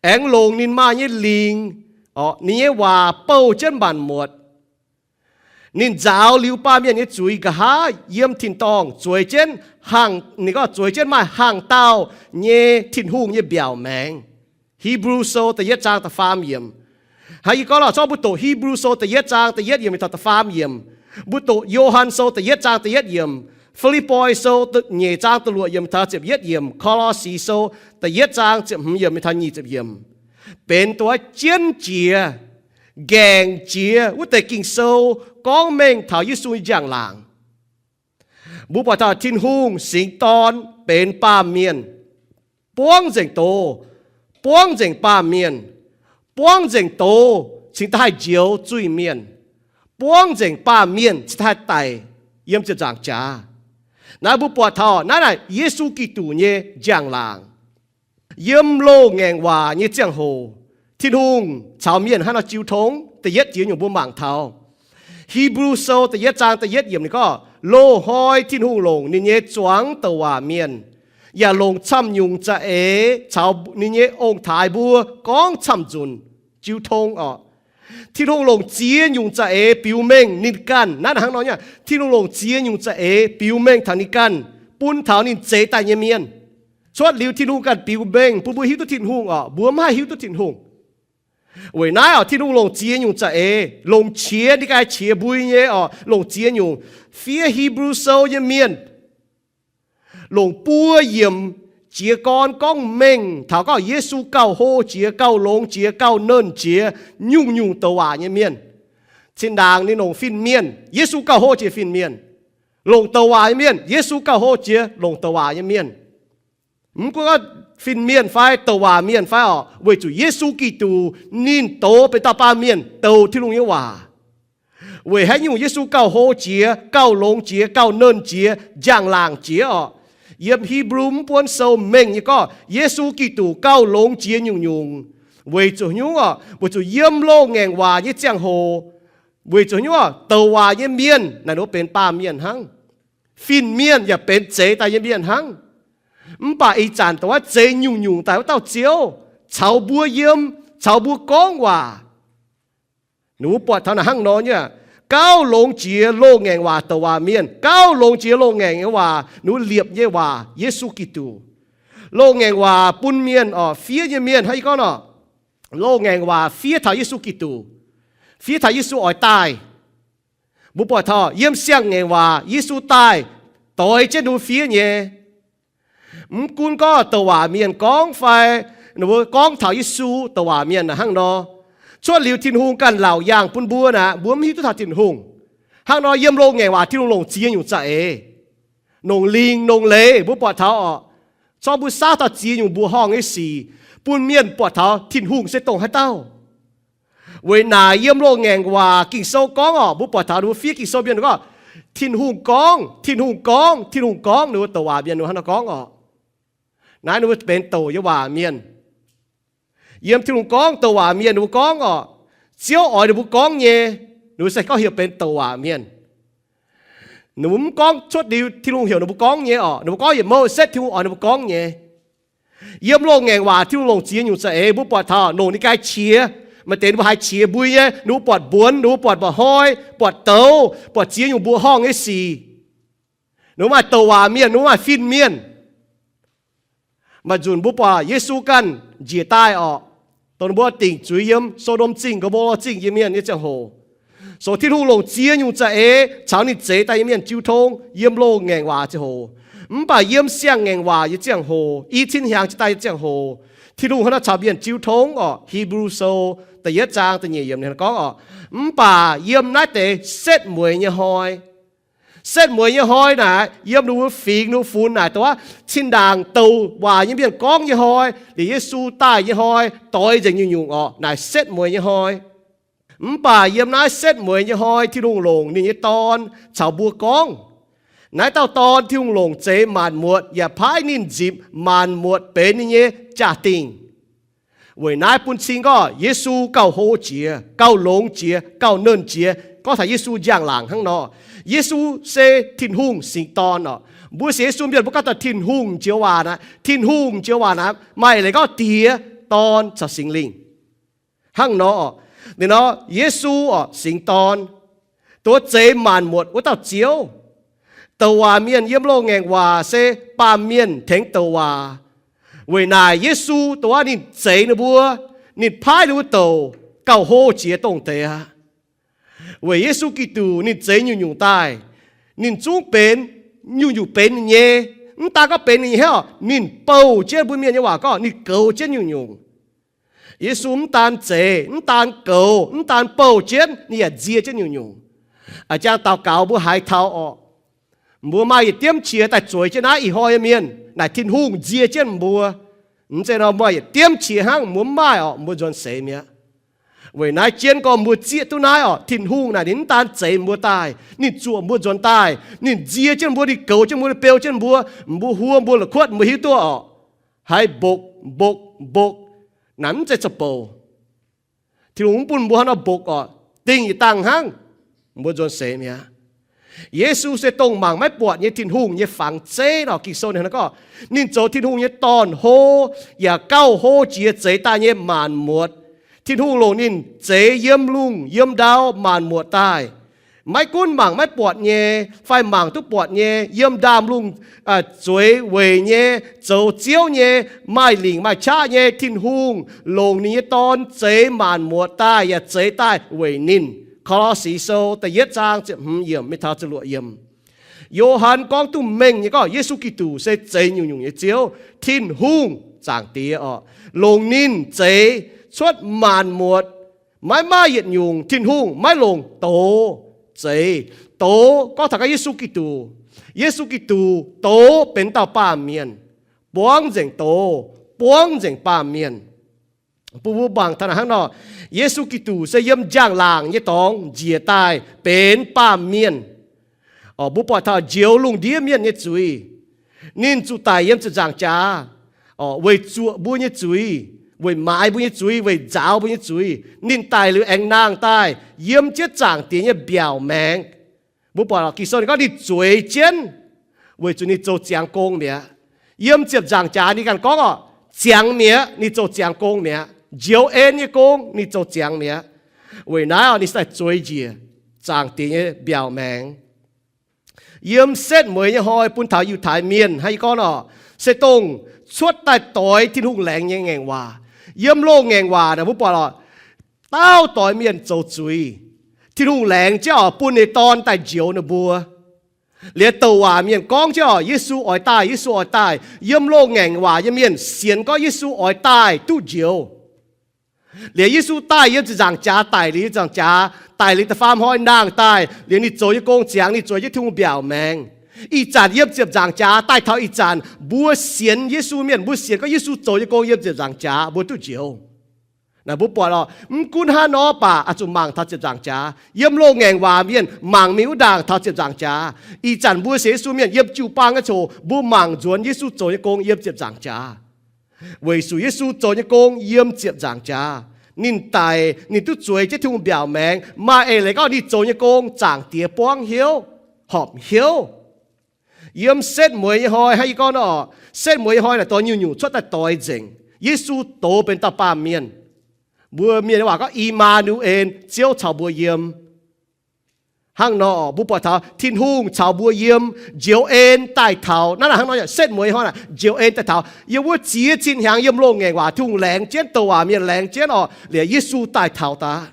aengx longc ninh maaih nyei lingc, orqc, ninh nyei waac bouh jienv maanc muotc. Ninh nzaaux liuz baamh mienh nyei zuiz nqa'haav yiem tin-dorngh zueiz jienv hangh, ninh gorngv zueiz jienv maaih hangh dauh nyei Tin-Hungh nyei mbiaauc maengx. Hipv^lu Sou da'yietv zaang da'faam yiemc. Hnangv yie gorngv lorqc, zorqv mbuo doqc Hipv^lu Sou da'yietv zaang da'yietv yiemc mingh taux da'faam yiemc, mbuo doqc Yo^han Sou da'yietv zaang da'yietv yiemc, Fi^lipv^poi Sou nyeic zaang da'luoqc yiemc mingh taux ziepc yietv yiemc, Ko^lo^si Sou da'yietv zaang ziepc hmz yiemc mingh taux nyic ziepc yiemc, benx duqv jienv jiex, nqaengc jiex wuov deix Ging-Sou gorngv mengh taux Yesu nyei njang-laangc. Mbuo buatc taux Tin-Hungh singx dorn benx baamh mienh, buangv nzengc doz, buangv nzengc baamh mienh, buangv nzengc doz cingx daaih haih njoux zuiz-mienh, buangv nzengc baamh mienh cingx daaih haih daic yiem ziepc nzaangc jaax. Naaiv mbuo buatc taux naaiv naaic Yesu Giduc nyei njang-laangc. Yiem loz-ngaengc waac nyei ziangh hoc, Tin-Hungh caux mienh hnangv nor jiu tong. Da'yietv jiex nyungc mbuo mangc taux Hipv^lu Sou da'yietv zaang da'yietv yiemc ninh gorngv, loz-hnoi Tin-Hungh longc ninh nyei zuangx douc waac mienh, yaac longc camv nyungc za'eix caux ninh nyei ong-taaix mbuo gorngv camv nzunc, jiu tong orqc. Tin-Hungh longc ziex nyungc za'eix biux mengh ninh ganh. Naaiv hnangv nor nyei, Tin-Hungh longc ziex nyungc za'eix biux mengh taux ninh ganh, bun taux ninh zeix daaih nyei mienh. Cuotv liuz Tin-Hungh ganh biux mengh bun mbuo hiuv duqv Tin-Hungh orqc, mbuo mv haih hiuv duqv Tin-Hungh. Weic naaiv orqc, Tin-Hungh longc ziex nyungc za'eix, longc qiex, ninh ganh qiex mbui nyei orqc, longc ziex nyungc. Fiev Hipv^lu Sou nyei mienh longc buo yiemc jiez gorn gorngv mengh taux gorngv Yesu gauh hlo jiex, gauh longx jiex, gauh nernh jiex nyungc-nyungc douc waac nyei mienh. Zinh ndaangc ninh longc fin-mienh, Yesu gauh hlo jiex fin-mienh. Longc douc waac nyei mienh, Yesu gauh hlo jiex longc douc waac nyei mienh. Mv gunv fin-mienh fai douc waac mienh fai orqc, weic zuqc Yesu Giduc ninh douz benx dauh baamh mienh douc Tin-Hungh nyei waac. Weic haaix nyungc Yesu gauh hlo jiex, gauh longx jiex, gauh nernh jiex, njang-laangc jiex orqc? Yiem Hipv^lu mv buonv sou mengh nyei gorngv Yesu Giduc gauh longx jiex nyungc-nyungc. Weic zuqc nyungc orqc, weic zuqc yiem loz-ngaengc waac nyei ziangh hoc, weic zuqc nyungc orqc, douc waac nyei mienh naaic ninh mbuo benx baamh mienh hnangv. Fin-mienh yaac benx zeix daaih nyei mienh hnangv. Mv baac ih zanc douc waac zeix nyungc-nyungc daaih wuov dauh Ziouv caux mbuo yiem, caux mbuo gorngv waac. Ninh mbuo buatc taux naaic hnangv nor nyei, gauh longx jiex loz-ngaengc waac douc waac mienh, gauh longx jiex loz-ngaengc nyei waac, ninh mbuo liepc nyei waac, Yesu Giduc. Loz-ngaengc waac bun mienh orqc, fiev nyei mienh hnangv yie gorngv orqc, loz-ngaengc waac fiev taux Yesu Giduc, fiev taux Yesu oix daaih. Mbuo buatc taux yiem siang-ngaengc waac Yesu daaih doix jienv ninh mbuo fiev nyei. Mv gunv gorngv douc waac mienh gorngv fai ninh mbuo gorngv taux Yesu, douc waac mienh naaic hnangv nor, cuotv liuz Tin-Hungh ganh laauc yaangh bun mbuo naaic, mbuo mv hiuv duqv taux Tin-Hungh. Hnangv nor yiem loz-ngaengc waac Tin-Hungh longc ziex nyungc za'eix, nongc lingh nongc leiz mbuo buatc taux orqc, corc mbuo saauv taux ziex nyungc mbuoqc horngh nyei sic bun mienh buatc taux Tin-Hungh se dongh haaix dauh. Weic naaic yiem loz-ngaengc waac Ging-Sou gorngv orqc, mbuo buatc taux ninh mbuo fiev Ging-Sou mienh gorngv, Tin-Hungh gorngv, Tin-Hungh gorngv, Tin-Hungh gorngv, ninh mbuo douc waac mienh ninh mbuo hnangv nor gorngv orqc. Naaiv ninh mbuo benx douc nyei waac mienh. Yiem Tin-Hungh gorngv douc waac mienh ninh mbuo gorngv orqc, Ziouv oix ninh mbuo gorngv nyei, ninh mbuo se gorngv heuc benx douc waac mienh. Ninh mbuo mv gorngv cuotv liuz Tin-Hungh heuc ninh mbuo gorngv nyei orqc, ninh mbuo gorngv yietc mouc setv Tin-Hungh oix ninh mbuo gorngv nyei. Yiem loz-ngaengc waac Tin-Hungh longc ziex nyungc za'eix, mbuo buatc taux longc ninh ganh qiex. Maaih deix ninh mbuo haiz qiex mbui nyei, ninh mbuo buatc mbuonx, ninh mbuo buatc mba'hnoi, buatc douz, buatc ziex nyungc mbuoqc horngh nyei sic. Ninh mbuo maaih douc waac mienh, ninh mbuo maaih fin-mienh. Maaih nzunc mbuo buatc Yesu ganh njiec daaih orqc, dongh ninh mbuo dingc zuiz yiem So^ndom Zingh, Go^mo^lo Zingh nyei mienh nyei ziangh hoc, soux Tin-Hungh longc ziex nyungc za'eix caux ninh zeix daaih nyei mienh jiu tong yiem loz-ngaengc waac ziangh hoc. Mv baac yiem siang-ngaengc waac nyei ziangh hoc, i cin hnyangx jiex daaih nyei ziangh hoc, Tin-Hungh hnangv nor caux mienh jiu tong orqc. Hipv^lu Sou da'yietv zaang da'nyeic yiemc ninh gorngv orqc, mv baac yiem naaiv deix setv mueiz nyei hnoi, setv mueiz nyei hnoi naaic, yiem ninh mbuo fingx ninh mbuo funx naaic douc waac cin-ndaangc douc waac nyei mienh gorngv nyei hnoi, liuz Yesu daaih nyei hnoi, doix nzengc nyungc-nyungc orqc, naaic setv mueiz nyei hnoi. Mv baac yiem naaiv setv mueiz nyei hnoi Tin-Hungh longc ninh nyei Dorn caux mbuo gorngv. Naaiv dauh Dorn Tin-Hungh longc zeix maanc muotc yaac paaiv ninh nzipc maanc muotc benx ninh nyei jaa-dingh. Weic naaiv bun cing gorngv Yesu gauh hlo jiex, gauh longx jiex, gauh nernh jiex, gorngv taux Yesu njang-laangc hnangv nor. Yesu se Tin-Hungh singx Dorn orqc. Mbuo sienx Yesu mienh mbuo gorngv taux Tin-Hungh joux waac naaic, Tin-Hungh joux waac naaic maaih leiz gorngv Diex, Dorn caux Singx Lingh. Hnangv nor orqc, ninh nor Yesu orqc, singx Dorn, douc zeix maanc muotc wuov dauh Ziouv. Douc waac mienh yiem loz-ngaengc waac se baamh mienh tengx douc waac. Weic naaic Yesu douc waac ninh zeix ninh mbuo, ninh paaiv ninh mbuo douc gauh hlo jiex dongh deix aqv. Weic Yesu Giduc ninh zeix nyungc-nyungc daaih, ninh zungv benx nyungc-nyungc benx ninh nyei. Mv daan gorngv benx ninh nyei hnangv, ninh bouh jienv, mbuo mienh nyei waac gorngv ninh goux jienv nyungc-nyungc. Yesu mv daan zeix, mv daan goux, mv daan bouh jienv, ninh yaac nzie jienv nyungc-nyungc. A'jang daux gaux mbuo haiz taux orqc, mbuo maaih yietc diemv qiex daaih zueiz jienv naaiv ih hnoi nyei mienh, naaic Tin-Hungh nzie jienv mbuo. Mv zeiz nor maaih yietc diemv qiex hnangv, mbuo mv maaih orqc, mbuo nzuonx seix mi'aqv. Weic naaiv jienv gorngv mbuo zieqv duqv naaiv orqc, Tin-Hungh naaic ninh mv daan zeix mbuo daaih, ninh zuoqc mbuo nzuonx daaih, ninh nzie jienv mbuo, ninh goux jienv mbuo, ninh beu jienv mbuo, mbuo huo mbuo la'kuotv mbuo hiuv duqv orqc. Haiz mbokc mbokc mbokc, naaic mv zeiz zoux bouc. Tin-Hungh mv bun mbuo hnangv nor mbokc orqc, dingh yietc dangh hnangv, mbuo nzuonx seix mi'aqv. Yesu se dongh mangc maiv buatc nyei Tin-Hungh nyei fangx zeiv nor. Ging-Sou ninh gorngv, ninh zoux Tin-Hungh nyei Dorn-hlo, yaac gauh hlo jiex zeix daaih nyei maanc muotc. Tin-Hungh longc ninh zeix yiem lungh yiem ndau maanc muotc daaih. Maiv gunv mangc maiv buatc nyei fai mangc duqv buatc nyei, yiem ndaamv-lungh zueiz weic nyei, zoux Ziouv nyei, maaih lingc maaih qaqv nyei, Tin-Hungh longc ninh nyei Dorn zeix maanc muotc daaih yaac zeix daaih weic ninh. Ko^lo^si Sou da'yietv zaang ziepc hmz yiemc mingh taux ziepc luoqc yiemc. Yo^han gorngv duqv mengh nyei gorngv Yesu Giduc se zeix nyungc-nyungc nyei Ziouv, Tin-Hungh Zaangc Diex orqc, longc ninh zeix cuotv maanc muotc. Maiv maaih yietc nyungc Tin-Hungh maiv longc doz zeix. Doz gorngv taux ganh Yesu Giduc. Yesu Giduc doz benx dauh baamh mienh, buangv nzengc doz, buangv nzengc baamh mienh. Bun mbuo mangc taux naaic hnangv nor, Yesu Giduc se yiem njang-laangc nyei dorngx njiec daaih benx baamh mienh. Mbuo buatc taux njoux lungh ndiev mienh nyei zuiz. Ninh zuqc daic yiem ziepc nzaangc jaax weic zuoqc mbuo nyei zuiz, weic maaiz mbuo nyei zuiz, weic nzaaux mbuo nyei zuiz. Ninh daic liuz aengx nangh daaih yiem jienv Zaangc Diex nyei mbiaauc maengx. Mbuo buatc Ging-Sou ninh gorngv ninh zueiz jienv, weic zuqc ninh zoux ziangx gong mi'aqv. Yiem ziepc nzaangc jaax ninh ganh gorngv oc, ziangx mi'aqv, ninh zoux ziangx gong mi'aqv, njoux en nyei gong ninh zoux ziangx mi'aqv. Weic naaiv oc ninh daaih zueiz njiec Zaangc Diex nyei mbiaauc maengx. Yiem setv mueiz nyei hnoi bun taux Yiutai Mienh hnangv yie gorngv oc, se dongh cuotv daaih doix Tin-Hungh laengz nyei ngaengc waac. Yiem loz-ngaengc waac naaic mbuo buatc oc, dauh doix mienh zoux zuiz, Tin-Hungh laengz jienv oc bun ninh Dorn daaih njoux ninh mbuo. Liuz douc waac mienh gorngv jienv oc, Yesu oix daaih, Yesu oix daaih. Yiem loz-ngaengc waac nyei mienh sienx gorngv Yesu oix daaih duqv njoux. Liuz Yesu daaih yiem ziepc nzaangc jaax daic liuz, nzaangc jaax daic liuz da'faam hnoi nangh daaih, liuz ninh zoux nyei gong ziangx, ninh zueiz jienv Tin-Hungh mbiaauc maengx. Ih zanc yiem ziepc nzaangc jaax daaih taux ih zanc, mbuo sienx Yesu mienh, mbuo sienx gorngv Yesu zoux nyei gong yiem ziepc nzaangc jaax mbuo duqv njoux. Naaic mbuo buatc oc, mv gunv hnangv nor baac oix zuqc mangc taux ziepc nzaangc jaax. Yiem loz-ngaengc waac mienh mangc mingh wuov ndaangc taux ziepc nzaangc jaax. Ih zanc mbuo sienx Yesu mienh yiem jiu-baang nyei coc mbuo mangc nzuonx Yesu zoux nyei gong yiem ziepc nzaangc jaax. Weic zuqc Yesu zoux nyei gong yiem ziepc nzaangc jaax, ninh daic, ninh duqv zueiz jienv Tin-Hungh mbiaauc maengx, maaih eix leiz gorngv ninh zoux nyei gong Zaangc Diex buangv hnyouv, horpc hnyouv. Yiem setv mueiz nyei hnoi hnangv yie gorngv nor, setv mueiz nyei hnoi naaic dorh nyungc-nyungc cuotv daaih doix nzengc. Yesu doz benx dauh baamh mienh. Mbuo mienh nyei waac gorngv I^maa^nu^en, Ziouv caux mbuo yiem. Hnangv nor mbuo buatc taux Tin-Hungh caux mbuo yiem, njoux en daaih taux. Naaiv hnangv nor setv mueiz hnoi naaic njoux en daaih taux. Yiem wuov ziex cin hnyangx yiem loz-ngaengc waac Tin-Hungh laengz jienv, douc waac mienh laengz jienv oc, liuz Yesu daaih taux daaih.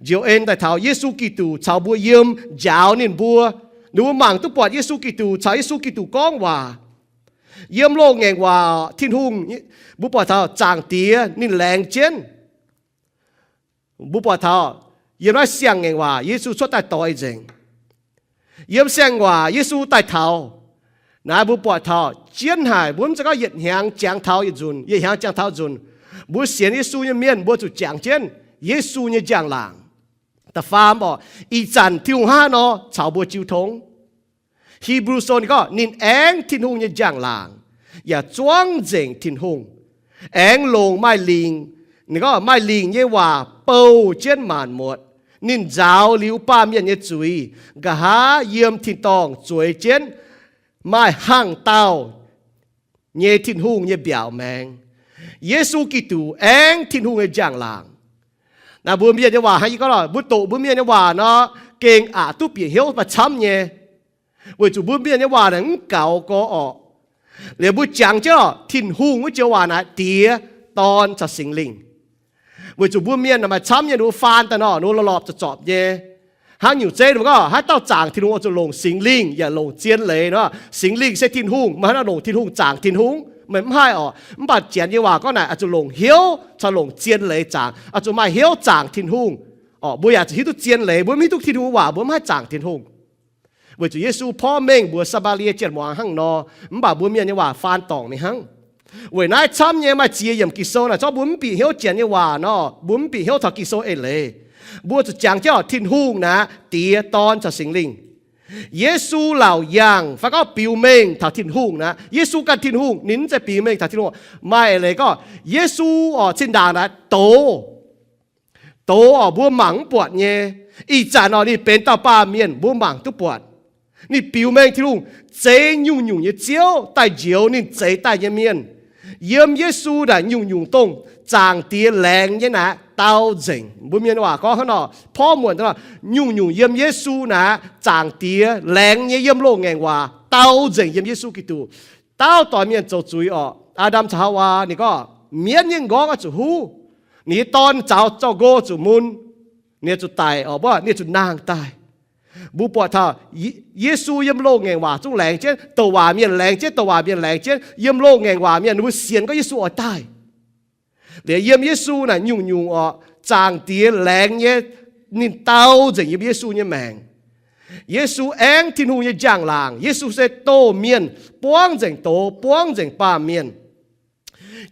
Njoux en daaih taux Yesu Giduc caux mbuo yiem, njaaux ninh mbuo. Ninh mbuo mangc duqv buatc Yesu Giduc caux Yesu Giduc gorngv waac. Yiem loz-ngaengc waac Tin-Hungh, mbuo buatc taux Zaangc Diex ninh laengz jienv. Mbuo buatc taux yiem naaiv siang-ngaengc waac Yesu cuotv daaih doix nzengc. Yiem siang-ngaengc waac Yesu daaih taux. Naaiv mbuo buatc taux jienv haic, mbuo mv zeiz gorngv yietc hnyangx jangx taux yietc nzunc, yietc hnyangx jangx taux nzunc. Mbuo sienx Yesu nyei mienh mbuo zuqc jangx jienv Yesu nyei njang-laangc. Da'faam oc, ih zanc Tin-Hungh hnangv nor caux mbuo jiu tong. Hipv^lu Sou ninh gorngv ninh aengv Tin-Hungh nyei njang-laangc, yaac zuangv nzengc Tin-Hungh, aengx longc maaih lingc, ninh gorngv maaih lingc nyei waac bouh jienv maanc muotc. Ninh nzaaux liuz baamh mienh nyei zuiz, nqa'haav yiem tin-dorngh zueiz jienv maaih hangh dauh nyei Tin-Hungh nyei mbiaauc maengx. Yesu Giduc aengv Tin-Hungh nyei njang-laangc. Naaiv mbuo mienh nyei waac hnangv yie gorngv nor, mbuo doqc mbuo mienh nyei waac nor, gengh aqc duqv bieqc hnyouv maaih camv nyei. Weic zuqc mbuo mienh nyei waac naaic mv gaux gorx orqc. Liuz mbuo jangx jienv oc, Tin-Hungh wuov joux waac naaic Diex, Dorn caux Singx Lingh. Weic zuqc mbuo mienh maaih camv nyei, ninh mbuo faan daaih nor, ninh mbuo lorpc lorpc zorpc zorpc nyei. Hnangv nyungc zeiv ninh mbuo gorngv haaix dauh zaangc Tin-Hungh oix zuqc longc Singx Lingh yaac longc zien leiz nor. Singx Lingh se Tin-Hungh, meih hnangv nor longc Tin-Hungh zaangc Tin-Hungh, meih mv haih orqc. Mv baac Janx nyei waac gorngv naaic oix zuqc longc hnyouv caux longc zien leiz zaangc, oix zuqc maaih hnyouv zaangc Tin-Hungh. Orqc, mbuo yaac zuqc hiuv duqv zien leiz, mbuo mv hiuv duqv Tin-Hungh waac mbuo mv haih zaangc Tin-Hungh. Weic zuqc Yesu porv mengh mbuox Saa^mbaa^lie jien-muangz hnangv nor, mv baac mbuo mienh nyei waac faan dorngc mingh hnangv. Weic naaiv camv nyei maaih ziex yiemc Ging-Sou naaic zorqv mbuo mv bieqc hnyouv Janx nyei waac nor, mbuo mv bieqc hnyouv taux Ging-Sou eix leiz. Mbuo zuqc jangx jienv oc, Tin-Hungh naaic Diex, Dorn caux Singx Lingh. Yesu laauc yaangh fai gorngv biux mengh taux Tin-Hungh naaic. Yesu ganh Tin-Hungh, ninh mv zeiz biux mengh taux Tin-Hungh. Maaih eix leiz gorngv Yesu orqc zinh ndaangc naaic doz doz orqc mbuo mangc mv buatc nyei. Ih zanc orqc ninh benx dauh baamh mienh mbuo mangc duqv buatc. Ninh biux mengh Tin-Hungh, zeix nyungc-nyungc nyei ziouv daaih njoux ninh zeix daaih nyei mienh. Yiem Yesu naaic nyungc-nyungc dongh Zaangc Diex laengz nyei naaic dau nzengc. Mbuo mienh waac gorngv hnangv nor, porv muonc, nyungc-nyungc yiem Yesu naaic Zaangc Diex laengz nyei yiem loz-ngaengc waac dau nzengc yiem Yesu Giduc. Dauh doix mienh zoux zuiz orqc, Aa^ndam caux Haawaa ninh gorngv mienv nyei m'nqorngv oix zuqc huv. Ninh nyei dorn zaux zorh nqo zuqc mun, ninh zuqc daic orqc, mbuo ninh zuqc nangh daaih. Mbuo buatc taux Yesu yiem loz-ngaengc waac zungv laengz jienv, douc waac mienh laengz jienv, douc waac mienh laengz jienv, yiem loz-ngaengc waac mienh ninh mbuo sienx gorngv Yesu oix daaih. Liuz yiem Yesu naaic nyungc-nyungc orqc, Zaangc Diex laengz nyei, ninh dau nzengc yiem Yesu nyei maengc. Yesu aengv Tin-Hungh nyei njang-laangc. Yesu se doh mienh, buangv nzengc doz, buangv nzengc baamh mienh.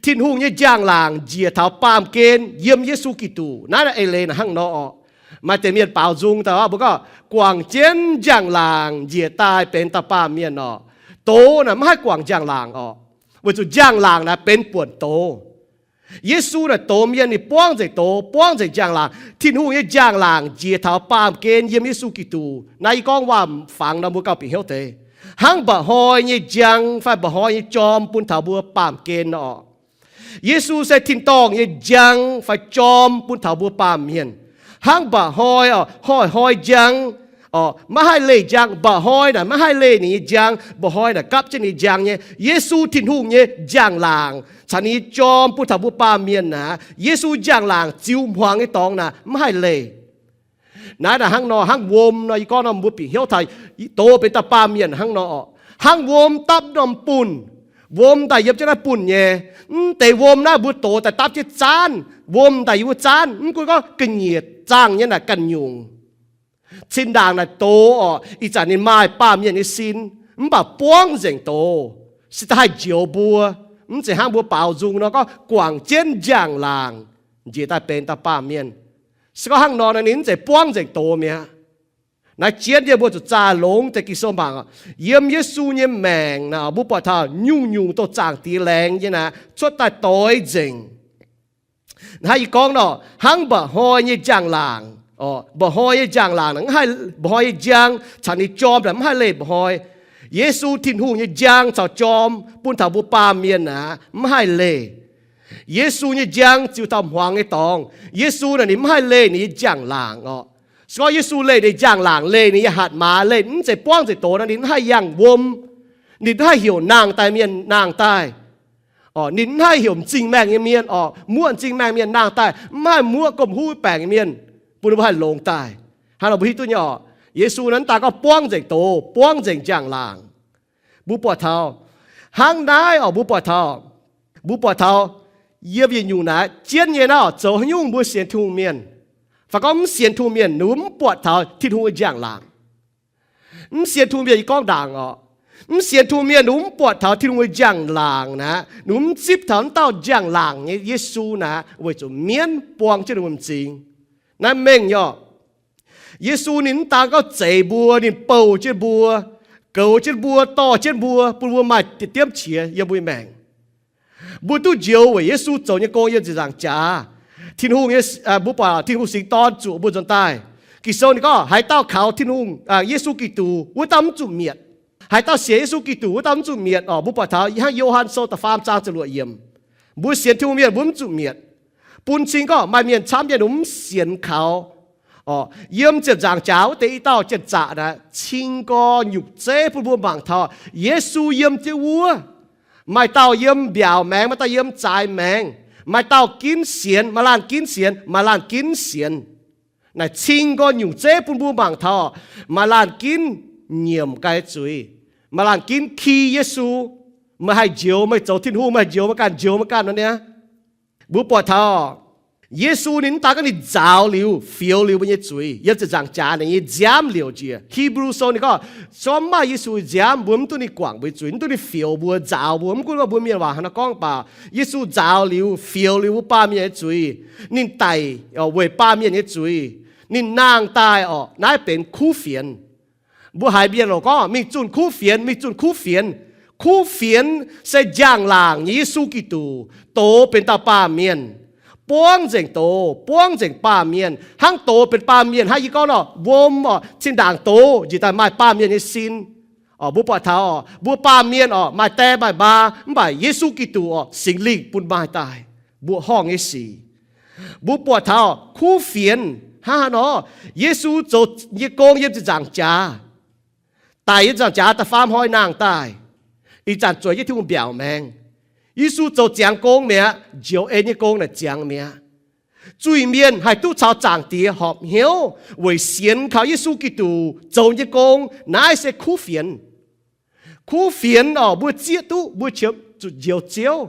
Tin-Hungh nyei njang-laangc njiec taux baamh gen yiem Yesu Giduc. Naaiv eix leiz naaic hnangv nor orqc. Maaih deix mienh baaux nzung daaih mbuo gorngv guangc jienv njang-laangc njiec daaih benx dauh baamh mienh orqc. Doz naaic maiv haih guangc njang-laangc orqc, weic zuqc njang-laangc naaic benx buonc doz. Yesu naaic doz mienh, ninh buangv nzengc doz, buangv nzengc njang-laangc. Tin-Hungh nyei njang-laangc njiec taux baamh gen yiem Yesu Giduc. Naaiv yie gorngv waac-fangx nor mbuo gauh bieqc hnyouv deix. Hnangv mba'hnoi nyei njang fai mba'hnoi nyei jorm bun taux mbuo baamh gen orqc. Yesu se tin-dorngh nyei njang fai jorm bun taux mbuo baamh mienh. Hnangv mba'hnoi orqc, hnoi-hnoi njang orqc, maiv haih leih njang. Mba'hnoi naaic maiv haih leih ninh nyei njang, mba'hnoi naaic gapv jienv ninh njang nyei. Yesu, Tin-Hungh nyei njang-laangc caux ninh nyei jorm bun taux mbuo baamh mienh naaic, Yesu njang-laangc ziux hmuangx nyei dorngx naaic maiv haih leih. Naaiv naaic hnangv nor, hnangv wuom nor, yie gorngv nor mbuo bieqc hnyouv taux doz benx dauh baamh mienh hnangv nor orqc. Hnangv wuom dapv norm bunh, wuom daaih yiem jienv naaiv bunh nyei. Mv deix wuom naaiv mbuo doz daaih dapv jienv zaanv, wuom daaih yiem wuov zaanv, mv gunv gorngv ga'nyiec zaangh nyei naaic ganh nyungc. Cin-ndaangc naaic doz orqc, ih zanc ninh maaih baamh mienh nyei sin, mv baac buangv nzengc doz, se da'haih njoux mbuo. Mv zeiz hnangv mbuo baaux nzung nor gorngv guangc jienv njang-laangc njiec daaih benx dauh baamh mienh. Se gorngv hnangv nor, ninh mv zeiz buangv nzengc doz mi'aqv. Naaiv jienv yie mbuo zuqc zaah longx deix Ging-Sou mangc. Yiem Yesu nyei maengc naaic, mbuo buatc taux nyungc-nyungc doh Zaangc Diex laengz nyei naaic cuotv daaih doix nzengc. Hnangv yie gorngv nor, hnangv mba'hnoi nyei njang-laangc, mba'hnoi nyei njang-laangc, mba'hnoi nyei njang caux ninh jorm naaic mv haih leih mba'hnoi. Yesu, Tin-Hungh nyei njang caux jorm bun taux mbuo baamh mienh naaic mv haih leih. Yesu nyei njang ziux taux hmuangx nyei dorngx. Yesu naaic ninh mv haih leih ninh nyei njang-laangc orqc. Se gorngv Yesu leih ninh njang-laangc, leih ninh nyei hatc maaz, leih mv zeiz buangv nzengc doz nor, ninh mv haih yangh wuom. Ninh mv haih heuc nangh daaih mienh nangh daaih. Ninh mv haih heuc m'zing maengh nyei mienh orqc, muoqv m'zing maengh mienh nangh daaih, mv haih muoqv gomh huv baengc nyei mienh bun ninh mbuo haih longx daaih. Hnangv nor mbuo hiuv duqv nyei orqc, Yesu naaiv mv daan gorngv buangv nzengc doz, buangv nzengc njang-laangc. Mbuo buatc taux hnangv naaiv orqc, mbuo buatc taux, mbuo buatc taux yiem yietc nyungc naaiv jienv nyei naaiv orqc, zoux haaix nyungc mbuo sienx Tin-Hungh mienh, fai gorngv mv sienx Tin-Hungh mienh, ninh mbuo mv buatc taux Tin-Hungh nyei njang-laangc. Mv sienx Tin-Hungh mienh, yie gorngv ndaangc orqc, mv sienx Tin-Hungh mienh ninh mv buatc taux Tin-Hungh nyei njang-laangc naaiv, ninh mv zipv taux naaiv dauh njang-laangc nyei Yesu naaiv weic zuqc mienv buang jienv ninh mbuo m'zing. Naaiv mengh nyei orqc. Yesu ninh mv daan gorngv zeix mbuo, ninh bouh jienv mbuo, goux jienv mbuo, dorh jienv mbuo, bun mbuo maaih diemv qiex yiem mbuo nyei maengc. Mbuo duqv njoux weic Yesu zoux nyei gong yiem ziepc nzaangc jaax. Tin-Hungh nyei, mbuo buatc Tin-Hungh Singx Dorn zuoqc mbuo nzuonx daaih. Ging-Sou ninh gorngv haaix dauh kaux Tin-Hungh, Yesu Giduc, wuov dauh mv zuqc mietc. Haaix dauh sienx Yesu Giduc, wuov dauh mv zuqc mietc orqc. Mbuo buatc taux hnangv Yo^han Sou da'faam zaang ziepc luoqc yiemc, mbuo sienx Tin-Hungh mienh mbuo mv zuqc mietc. Bun cing gorngv maaih mienh camv mienh mv sienx kaux orqc. Yiem ziepc nzaangc jaax wuov deix i dauh janx-zaqc naaic cing gorx-nyungc zeiv bun mbuo mangc taux Yesu yiem jienv wuov. Maaih dauh yiem mbiaauc maengx, maaih dauh yiem zaaix maengx, maaih dauh ginv sienx, maaih laanh ginv sienx, maaih laanh ginv sienx. Naaic cing gorx-nyungc zeiv bun mbuo mangc taux maaih laanh ginv nyiemc ganh zuiz, maaih laanh ginv ki Yesu. Meih haih njoux meih zoux Tin-Hungh, meih haih njoux meih ganh, njoux meih ganh nor niaa. Mbuo buatc taux Yesu ninh mv daan gorngv ninh nzaaux liuz, fioux liuz mbuo nyei zuiz. Yiem ziepc nzaangc jaax ninh nyei nziaamv liouc njiec. Hipv^lu Sou ninh gorngv, se gorngv mv maaih Yesu nziaamv, mbuo mv duqv ninh guangc mbuo nyei zuiz, mv duqv ninh fioux mbuo, nzaaux mbuo. Mv gunv mbuo mienh waac haaix nor gorngv baac, Yesu nzaaux liuz, fioux liuz mbuo baamh mienh nyei zuiz. Ninh daic weic baamh mienh nyei zuiz. Ninh nangh daaih orqc, naaiv benx kuv fienx. Mbuo haiz mienh lorqc gorngv mingh zunh kuv fienx, mingh zunh kuv fienx. Kuv fienx se njang-laangc nyei Yesu Giduc dox benx dauh baamh mienh, buangv nzengc doz, buangv nzengc baamh mienh. Hnangv doz benx baamh mienh hnangv yie gorngv nor, wuom orqc, cin-ndaangc doz njiec daaih maaih baamh mienh nyei sin. Orqc, mbuo buatc taux orqc, mbuo baamh mienh orqc, maaih die maaih maa, mv baac Yesu Giduc orqc, Singx Lingh bun maaih daaih mbuoqc horngh nyei sic. Mbuo buatc taux kuv fienx hnangv haaix nor, Yesu zoux nyei gong yiem ziepc nzaangc jaax, daic yiem ziepc nzaangc jaax da'faam hnoi nangh daaih, ih zanc zueiz jienv Tin-Hungh mbiaauc maengx. Yesu zoux ziangx gong mi'aqv, njoux en nyei gong naaic ziangx mi'aqv. Zuiz-mienh haih duqv caux Zaangc Diex horpc hnyouv weic sienx kaux Yesu Giduc zoux nyei gong. Naaiv se kuv fienx. Kuv fienx orqc, mbuo zieqv duqv mbuo qiemx zuqc njoux Ziouv.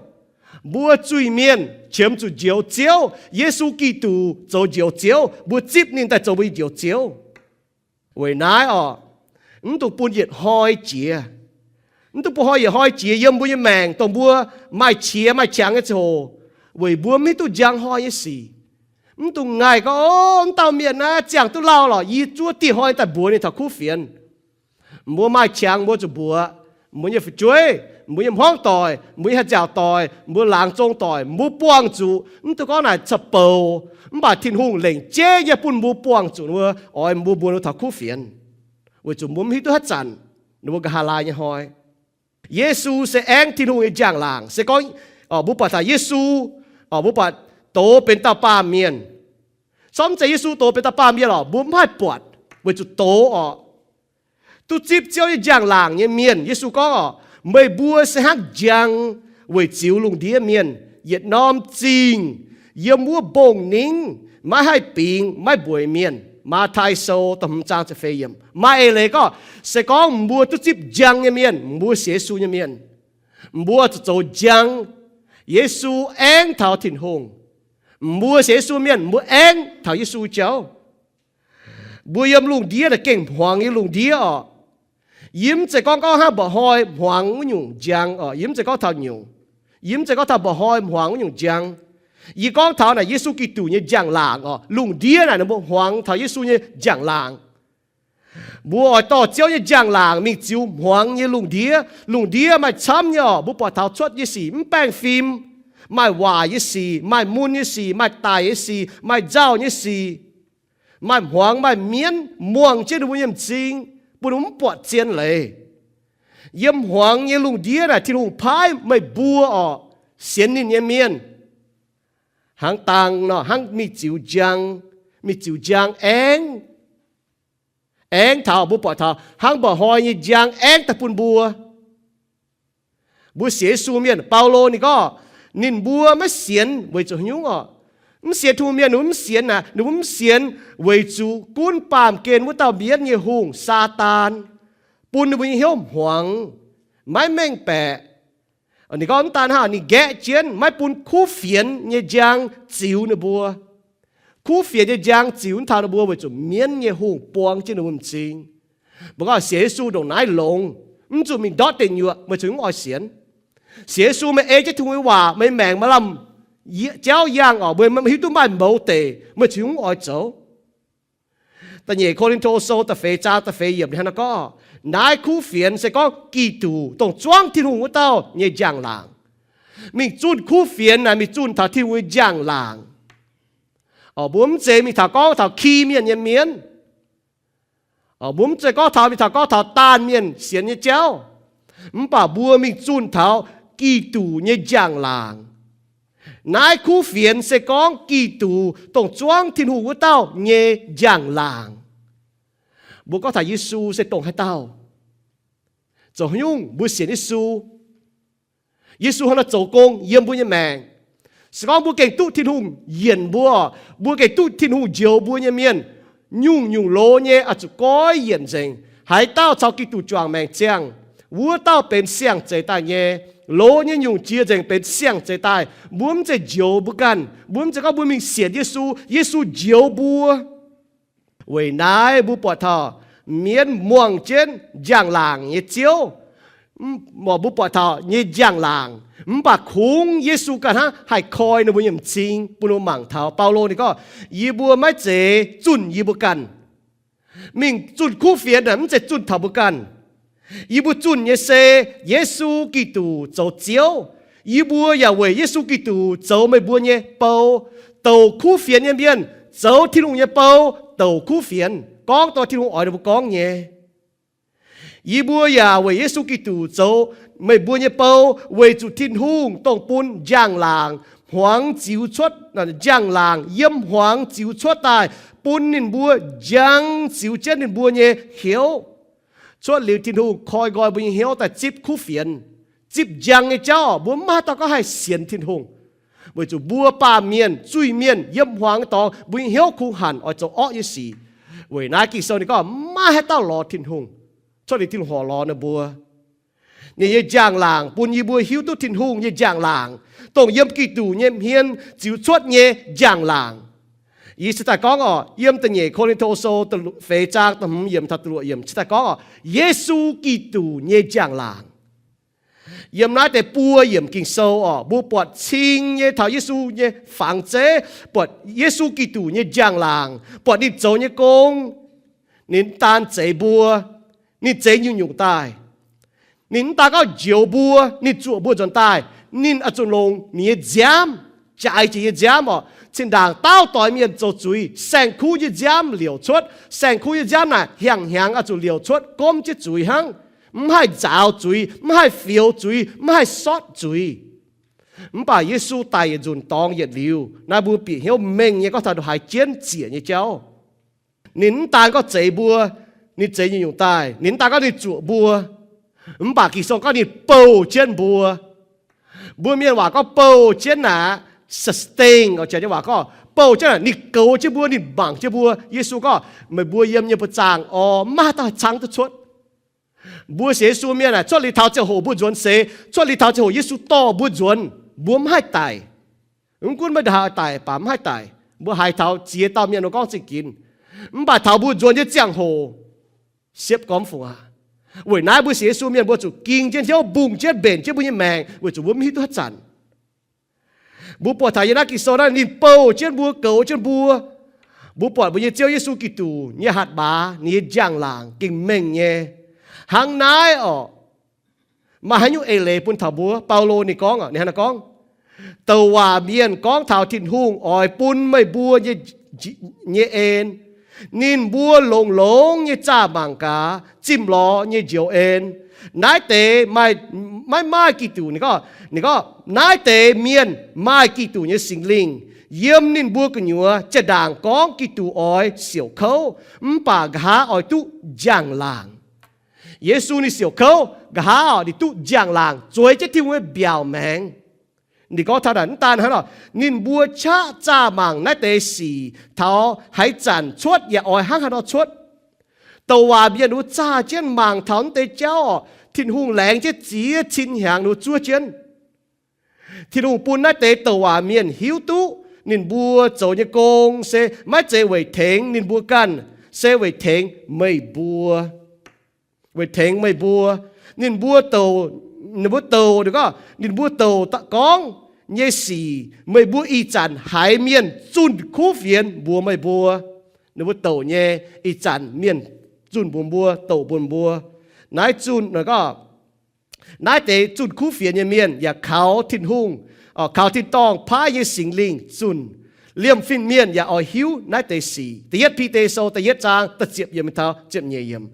Mbuo zuiz-mienh qiemx zuqc njoux Ziouv. Yesu Giduc zoux njoux Ziouv, mbuo zipv ninh daaih zoux mbuo nyei njoux Ziouv. Weic naaiv orqc, mv dungx bun yietc hnoi jiex. Mv duqv bun hnoi yietc hnoi jiex yiem mbuo nyei maengc, dongh mbuo maaih qiex maaih qangx nyei ziangh hoc, weic mbuo mv hiuv duqv njang hnoi nyei sic. Mv dungx ngaih gorngv, O, mv dauh mienh naaiv ziangh duqv lauh lorqc, yie zuov dieh hnoi daaih mbuox ninh taux kuv fienx. Mbuo maaih qangx mbuo zuqc mbuox. Mbuo nyei fu'jueiv, mbuo nyei hmuangv doic, mbuo nyei haih nziaauc doic, mbuo laangz zong doic, mbuo buangh zuqc. Mv dungx gorngv naaic ca'bouc, mv baac Tin-Hungh lengc jeiv nyei bun mbuo buangh zuqc ninh mbuo, oix mbuo mbuox ninh mbuo taux kuv fienx, weic zuqc mbuo mv hiuv duqv haaix zanc ninh mbuo nqa'haav laai nyei hnoi. Yesu se aengv Tin-Hungh nyei njang-laangc. Se gorngv mbuo buatc taux Yesu, mbuo buatc douz benx dauh baamh mienh. Sortv mv zeiz Yesu douz benx dauh baamh mienh lorqc, mbuo mv haih buatc weic zuqc douz orqc. Duqv zipv Ziouv nyei njang-laangc nyei mienh, Yesu gorngv orqc, meih mbuo se hnangv njang weic ziux lungh ndiev mienh. Yietc norm zingh yiem wuov mbong-ningv maiv haih bingx maiv mbueiz mienh. Matv^tai Sou da'hmz zaang ziepc feix yiemc. Maaih eix leiz gorngv, se gorngv mbuo duqv zipv njang nyei mienh, mbuo sienx Yesu nyei mienh, mbuo zuqc zoux njang. Yesu aengv taux Tin-Hungh. Mbuo sienx Yesu mienh, mbuo aengv taux Yesu jauv. Mbuo yiem lungh ndiev naaic gengh hmuangx nyei lungh ndiev orqc. Yie mv zeiz gorngv gorngv hnangv mba'hnoi hmuangx wuov nyungc njang orqc. Yie mv zeiz gorngv taux nyungc. Yie mv zeiz gorngv taux mba'hnoi hmuangx wuov nyungc njang. Yie gorngv taux naaic Yesu Giduc nyei njang-laangc orqc. Lungh ndiev naaic ninh mbuo hmuangx taux Yesu nyei njang-laangc. Mbuo oix dorh Ziouv nyei njang-laangc mingh ziux hmuangx nyei lungh ndiev. Lungh ndiev maaih camv nyei orqc. Mbuo buatc taux cuotv nyei sic mv baengh fim, maaih waaic nyei sic, maaih mun nyei sic, maaih daic nyei sic, maaih nzauh nyei sic, maaih hmuangx maaih mienv muangh jienv ninh mbuo nyei m'zing, bun ninh mbuo mv buatc zien leiz. Yiem hmuangx nyei lungh ndiev naaic Tin-Hungh paaiv meih mbuo orqc, sienx ninh nyei mienh, hnangv dangh nor hnangv mingh ziux njang, mingh ziux njang aengv. Aengv taux mbuo buatc taux hnangv mba'hnoi nyei njang aengv daaih bun mbuo. Mbuo sienx Yesu mienh, Baulo ninh gorngv, ninh mbuo maiv sienx weic zuqc haaix nyungc orqc? Mv sienx Tin-Hungh mienh ninh mbuo mv sienx naaic, ninh mbuo mv sienx weic zuqc gunv baamh gen wuov dauh mienv nyei hungh, Saadaan, bun ninh mbuo nyei hnyouv hmuangx, maiv mengh baeqc. Ninh gorngv mv daan hnangv, ninh nqaeqv jienv maiv bun kuv fienx nyei njang ziux ninh mbuo. Kuv fienx nyei njang ziux taux ninh mbuo weic zuqc mienv nyei hungh buang jienv ninh mbuo m'zing. Mbuo gorngv sienx Yesu ndongc naaiv longx, mv zuqc mingh ndortv deic nyuoqc, meih cingx mv oix sienx. Sienx Yesu meih ei jienv Tin-Hungh nyei waac, meih maengc maaih lamh jauv yangh orqc, meih hiuv duqv maaih mouz deic, meih cingx mv oix zoux. Da'nyeic Ko^lin^to Sou da'feix zaang da'feix yiemc hnangv naaiv gorngv, naaiv kuv fienx se gorngv Giduc, dongh zuangv Tin-Hungh wuov dauh nyei njang-laangc. Mingh zunh kuv fienx naaic mingh zunh taux Tin-Hungh nyei njang-laangc. Mbuo mv zeiz mingh taux gorngv taux ki mienh nyei mienv. Mbuo mv zeiz gorngv taux mingh taux gorngv taux daanh mienh sienx nyei jauv. Mv baac mbuo mingh zunh taux Giduc nyei njang-laangc. Naaiv kuv fienx se gorngv Giduc, dongh zuangv Tin-Hungh wuov dauh nyei njang-laangc. Mbuo gorngv taux Yesu se dongh haaix dauh? Zoux haaix nyungc mbuo sienx Yesu? Yesu hnangv naaiv zoux gong yiem mbuo nyei maengc. Se gorngv mbuo gengh duqv Tin-Hungh yienc mbuo, mbuo gengh duqv Tin-Hungh njoux mbuo nyei mienh, nyungc-nyungc loz nyei oix zuqc goiv yienc nzengc. Haaix dauh caux Giduc juangc maengc ziangh, wuov dauh benx siang-zeix daaih nyei. Loz nyei nyungc jiex nzengc benx siang-zeix daaih. Mbuo mv zeiz njoux mbuo ganh. Mbuo mv zeiz gorngv mbuo mingh sienx Yesu, Yesu njoux mbuo. Weic naaiv mbuo buatc taux mienv muangh jienv njang-laangc nyei Ziouv, mbuo buatc taux nyei njang-laangc, mv baac kungx Yesu ganh hnangv haih koi ninh mbuo nyei m'zing bun ninh mbuo mangc taux. Baulo ninh gorngv, yie mbuo maiv zeiz zunh yie mbuo ganh. Mingh zunh kuv fienx naaic mv zeiz zunh taux mbuo ganh. Yie mbuo zunh nyei se Yesu Giduc zoux Ziouv. Yie mbuo yaac weic Yesu Giduc zoux meih mbuo nyei bou. Douc kuv fienx nyei mienh zoux Tin-Hungh nyei bou douc kuv fienx, gorngv dongh Tin-Hungh oix ninh mbuo gorngv nyei. Yie mbuo yaac weic Yesu Giduc zoux meih mbuo nyei bou, weic zuqc Tin-Hungh dongh bun njang-laangc hmuangx ziux cuotv, njang-laangc yiem hmuangx ziux cuotv daaih, bun ninh mbuo njang ziux jienv ninh mbuo nyei hnyouv. Cuotv liuz Tin-Hungh koi nqoi mbuo nyei hnyouv daaih zipv kuv fienx, zipv njang nyei jauv, mbuo maiv haih dauh gorngv haih sienx Tin-Hungh. Weic zuqc mbuo baamh mienh, zuiz-mienh, yiem hmuangx nyei dorngx mbuo nyei hnyouv kungx hanc oix zoux orqv nyei sic. Weic naaiv Ging-Sou ninh gorngv maiv haaix dauh lorz Tin-Hungh, cuotv liuz Tin-Hungh horc lorz ninh mbuo. Ninh nyei njang-laangc bun yie mbuo hiuv duqv Tin-Hungh nyei njang-laangc, dongh yiem Giduc nyei hmien ziux cuotv nyei njang-laangc. Yie cingx daaih gorngv orqc, yiem da'nyeic Ko^lin^to Sou feix zaang da'hmz yiemc taux da'luoqc yiemc cingx daaih gorngv orqc, Yesu Giduc nyei njang-laangc. Yiem naaiv deix buo yiemc Ging-Sou orqc, mbuo buatc cing nyei taux Yesu nyei fangx zeiv, buatc Yesu Giduc nyei njang-laangc, buatc ninh zoux nyei gong. Ninh mv daan zeix mbuo, ninh zeix nyungc-nyungc daaih. Ninh mv daan gorngv njoux mbuo, ninh zuoqc mbuo nzuonx daaih, ninh oix zuqc longc ninh nyei nziaamv, jaaix jiex nyei nziaamv orqc, cin-ndaangc dauh doix mienh zoux zuiz, saeng-kuv nyei nziaamv liouc cuotv. Saeng-kuv nyei nziaamv naaic hiaangx hnyangx oix zuqc liouc cuotv, gomv jienv zuiz hnangv, mv haih nzaaux zuiz, mv haih fioux zuiz, mv haih sortv zuiz. Mv baac Yesu daic yietc nzunc dorngx yietc liuz, naaiv mbuo bieqc hnyouv mengh nyei gorngv taux ndongc haaix jienv ziec nyei jauv. Ninh mv daan gorngv zeix mbuo, ninh zeix nyungc-nyungc daaih. Ninh mv daan gorngv ninh zuoqc mbuo, mv baac Ging-Sou gorngv ninh bouh jienv mbuo. Mbuo mienh waac gorngv bouh jienv naaic, sustain, oix jaax nyei waac gorngv bouh jienv naaic, ninh goux jienv mbuo, ninh mangc jienv mbuo. Yesu gorngv, meih mbuo yiem nyei buoz-zaangc orqc, maiv maaih dauh haih caangv duqv cuotv. Mbuo sienx Yesu mienh aah, cuotv liuz taux ziangh hoc mbuo nzuonx seix, cuotv liuz taux ziangh hoc Yesu dorh mbuo nzuonx, mbuo mv haih daic. Mv gunv meih ndongc haaix oix daic baac mv haih daic. Mbuo haiz taux ziex dauh mienh mbuo gorngv zingh ginx. Mv baac taux mbuo nzuonx nyei ziangh hoc, siepv gormx fungc aqv. Weic naaiv mbuo sienx Yesu mienh mbuo zuqc ging jienv hnyouv, mbungh jienv, mbenc jienv mbuo nyei maengc, weic zuqc mbuo mv hiuv duqv haaix zanc. Mbuo buatc taux yiem naaiv Ging-Sou naaiv, ninh bouh jienv mbuo, goux jienv mbuo. Mbuo buatc mbuo nyei Ziouv Yesu Giduc nyei hatc maaz, ninh nyei njang-laangc gengh mengh nyei. Hnangv naaiv orqc, maaih haaix nyungc eix leiz bun taux mbuo? Baulo ninh gorngv, ninh hnangv naaiv gorngv, douc waac mienh gorngv taux Tin-Hungh oix bun meih mbuo nyei, nyei en. Ninh mbuo longx-longx nyei zaah mangc gaax zimh lorz nyei njoux en. Naaiv deix maiv maaih Giduc, ninh gorngv, naaiv deix mienh maaih Giduc nyei Singx Lingh. Yiem ninh mbuo gu'nyuoz zinh ndaangc gorngv Giduc oix siouc kouv, mv baac nqa'haav oix duqv njang-laangc. Yesu ninh siouc kouv, nqa'haav ninh duqv njang-laangc, zueiz jienv Tin-Hungh nyei mbiaauc maengx. Ninh gorngv taux naaic mv daan hnangv nor, ninh mbuo qaqv zaah mangc naaiv deix sic taux haaix zanc cuotv yaac oix hnangv haaix nor cuotv. Douc waac mienh wuov zaah jienv mangc taux naaiv deix jauv orqc, Tin-Hungh laengz jienv ziex cin hnyangx wuov zuov jienv. Tin-Hungh bun naaiv deix douc waac mienh hiuv duqv ninh mbuo zoux nyei gong se maiv zeiz weic tengx ninh mbuo ganh, se weic tengx meih mbuo. Weic tengx meih mbuo. Ninh mbuo douc, ninh mbuo douc, ninh gorngv, ninh mbuo douc gorngv nyei sic, meih mbuo ih zanc haiz mienh zunh kuv fienx mbuox meih mbuo. Ninh mbuo douc nyei, ih zanc mienh zunh mbuox mbuo, douc mbuox mbuo. Naaiv zunh, gorngv, naaiv deix zunh kuv fienx nyei mienh yaac kaux Tin-Hungh, kaux tin-dorngh paaiv nyei Singx Lingh zunh. Liemh fin-mienh yaac oix hiuv naaiv deix sic. Da'yietv Bide Sou da'yietv zaang da'ziepc yiemc taux ziepc nyeic yiemc.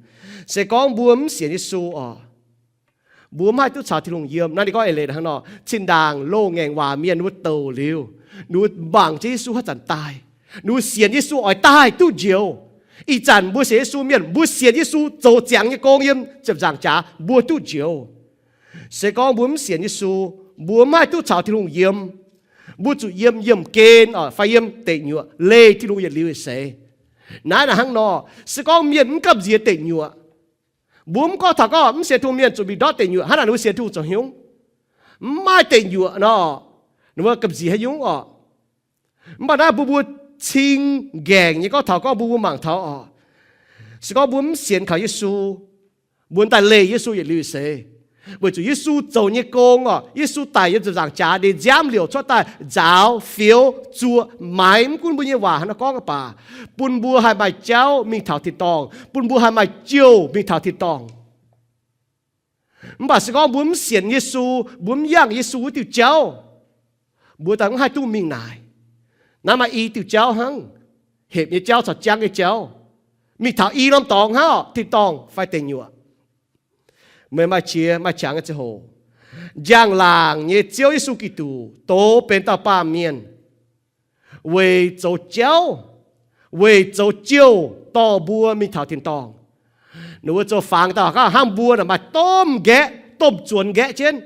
Se gorngv mbuo mv sienx Yesu orqc, mbuo mv haih duqv caux Tin-Hungh yiem. Naaiv ninh gorngv eix leiz hnangv nor, cin-ndaangc loz-ngaengc waac mienh ninh mbuo douc liuz, ninh mbuo mangc jienv Yesu haaix zanc daaih, ninh mbuo sienx Yesu oix daaih duqv njoux. Ih zanc mbuo sienx Yesu mienh, mbuo sienx Yesu zoux ziangx nyei gong yiem ziepc nzaangc jaax, mbuo duqv njoux. Se gorngv mbuo mv sienx Yesu, mbuo mv haih duqv caux Tin-Hungh yiem. Mbuo zuqc yiem yiemh gen fai yiem deic nyuoqc leih Tin-Hungh yietc liuz yietc seix. Naaiv naaic hnangv nor, se gorngv mienh mv gamh nziex deic nyuoqc, mbuo mv gorngv taux gorngv mv sienx Tin-Hungh mienh zuqc mingh ndortv deic nyuoqc, hnangv naaic ninh mbuo sienx Tin-Hungh zoux hnyungv? Mv maaih deic nyuoqc nor, ninh mbuo gamh nziex haaix nyungc orqc? Mv baac naaiv mbuo, mbuo cing nqaengc nyei gorngv taux gorngv mbuo, mbuo mangc taux orqc, se gorngv mbuo mv sienx kaux Yesu, mbuo daaih leih Yesu yietc liuz yietc seix, weic zuqc Yesu zoux nyei gong orqc, Yesu daic yiem ziepc nzaangc jaax, ninh nziaamv liouc cuotv daaih nzaaux, fioux, zuoqc, maaiz, mv gunv mbuo nyei waac haaix nor gorngv baac, bun mbuo haih maaih jauv mingh taux tin-dorngh, bun mbuo haih maaih jouh mingh taux tin-dorngh. Mv baac se gorngv mbuo mv sienx Yesu, mbuo mv yangh Yesu wuov diuh jauv, mbuo daaih mv haih duqv mingh naaic. Naaiv maaih i diuh jauv hnangv, hepc nyei jauv caux jangv nyei jauv. Mingh taux i norm dorngx hnangv orqc, tin-dorngh fai deic nyuoqc. Meih maaih qiex maaih qangx nyei ziangh hoc, njang-laangc nyei Ziouv Yesu Giduc doz benx dauh baamh mienh, weic zoux jauv, weic zoux jouh dorh mbuo mingh taux tin-dorngh. Ninh mbuo zoux fangx dauh hnangv mbuo naaic maaih domh nqaeqv, domh zuonx nqaeqv jienv.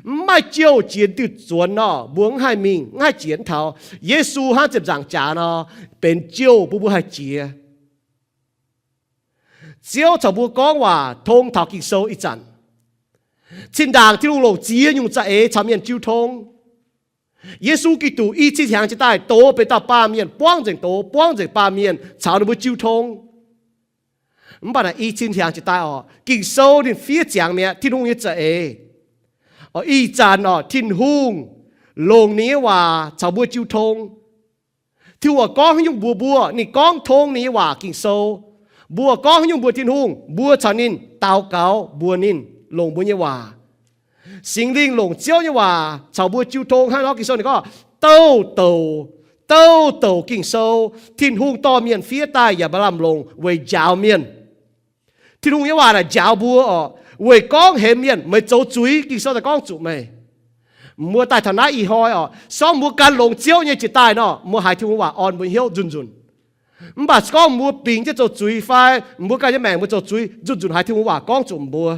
Mv maaih jouh jiex diuh zuonx nor, mbuo mv haih mingh, mv haih jiex taux. Yesu hnangv ziepc nzaangc jaax nor, benx jouh bun mbuo haih jiex. Ziouv caux mbuo gorngv waac tong taux Ging-Sou ih zanc, cin-ndaangc Tin-Hungh longc ziex nyungc za'eix caux mienh jiu tong. Yesu Giduc i cin hnyangx jiex daaih doz benx dauh baamh mienh, buangv nzengc doz, buangv nzengc baamh mienh caux ninh mbuo jiu tong. Mv baac naaic i cin hnyangx jiex daaih orqc, Ging-Sou ninh fiev ziangx mi'aqv Tin-Hungh nyei za'eix. Ih zanc orqc, Tin-Hungh longc ninh nyei waac caux mbuo jiu tong. Tin-Hungh gorngv haaix nyungc mbuox mbuo, ninh gorngv tong ninh nyei waac Ging-Sou. Mbuo gorngv haaix nyungc mbuox Tin-Hungh, mbuo caux ninh daux gaux, mbuox ninh, longc mbuo nyei waac. Singx Lingh longc Ziouv nyei waac caux mbuo jiu tong hnangv nor. Ging-Sou ninh gorngv, Douh douc, douh douc Ging-Sou, Tin-Hungh dorh mienh fiev daaih yaac maaih lamh longc weic njaaux mienh. Tin-Hungh nyei waac naaic njaaux mbuo orqc, weic gorngv hemx mienh. Meih zoux zuiz, Ging-Sou daaih gorngv zuqc meih. Mbuo daaih taux naaiv ih hnoi orqc, se gorngv mbuo gan longx Ziouv nyei jiex daaih nor, mbuo haiz Tin-Hungh waac orn mbuo hnyouv nzunc nzunc. Mv baac se gorngv mbuo bingx jienv zoux zuiz fai mbuo ganh nyei maengc mbuo zoux zuiz, nzunc nzunc haiz Tin-Hungh waac gorngv zuqc mbuo.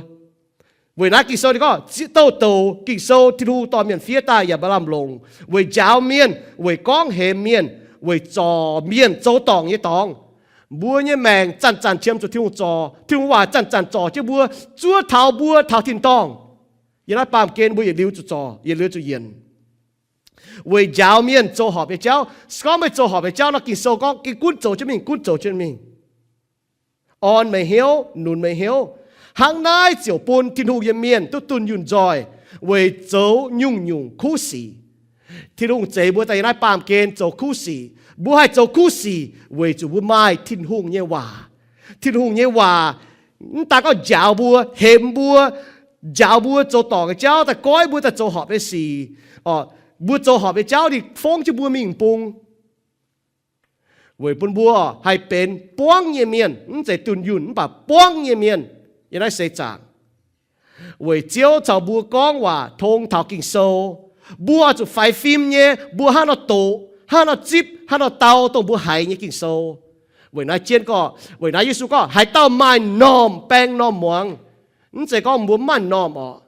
Weic naaiv Ging-Sou ninh gorngv, douh douc Ging-Sou Tin-Hungh dorh mienh fiev daaih yaac maaih lamh longc weic njaaux mienh, weic gorngv hemx mienh, weic zorc mienh zoux dorngc nyei dorngx. Mbuo nyei maengc zanc-zanc qiemx zuqc Tin-Hungh zorc. Tin-Hungh waac zanc-zanc zorc jienv mbuo, zuov taux mbuo taux tin-dorngh. Yiem naaiv baamh gen mbuo yietc liuz zuqc zorc, yietc liuz zuqc yienc. Weic njaaux mienh zoux horpc nyei jauv. Se gorngv meih zoux horpc nyei jauv nor, Ging-Sou gorngv gengh gunv zoux jienv mingh, gunv zoux jienv mingh. Orn meih hnyouv, nunc meih hnyouv. Hnangv naaiv ziouc bun Tin-Hungh nyei mienh duqv dunh yunh nzoih weic zoux nyungc-nyungc kuv sic. Tin-Hungh zeix mbuo daaih yiem naaiv baamh gen zoux kuv sic. Mbuo haih zoux kuv sic weic zuqc mbuo maaih Tin-Hungh nyei waac. Tin-Hungh nyei waac mv daan gorngv njaaux mbuo, hemx mbuo, njaaux mbuo zoux dorngc nyei jauv, daaih goiv mbuo daaih zoux horpc nyei sic. Mbuo zoux horpc nyei jauv ninh fongv jienv mbuo mingh bung. Weic bun mbuo haih benx buangv nyei mienh, mv zeiz dunh yunh mv baac buangv nyei mienh yiem naaiv seix zaangc. Weic Ziouv caux mbuo gorngv waac tong taux Ging-Sou, mbuo oix zuqc faix fim nyei, mbuo hnangv nor doqc, hnangv nor zipv, hnangv nor dau dongh mbuo haiz nyei Ging-Sou. Weic naaiv jienv gorngv, weic naaiv Yesu gorngv, haaix dauh maaih normh baeng normh muangx. Mv zeiz gorngv mbuo mv maaih normh orqc.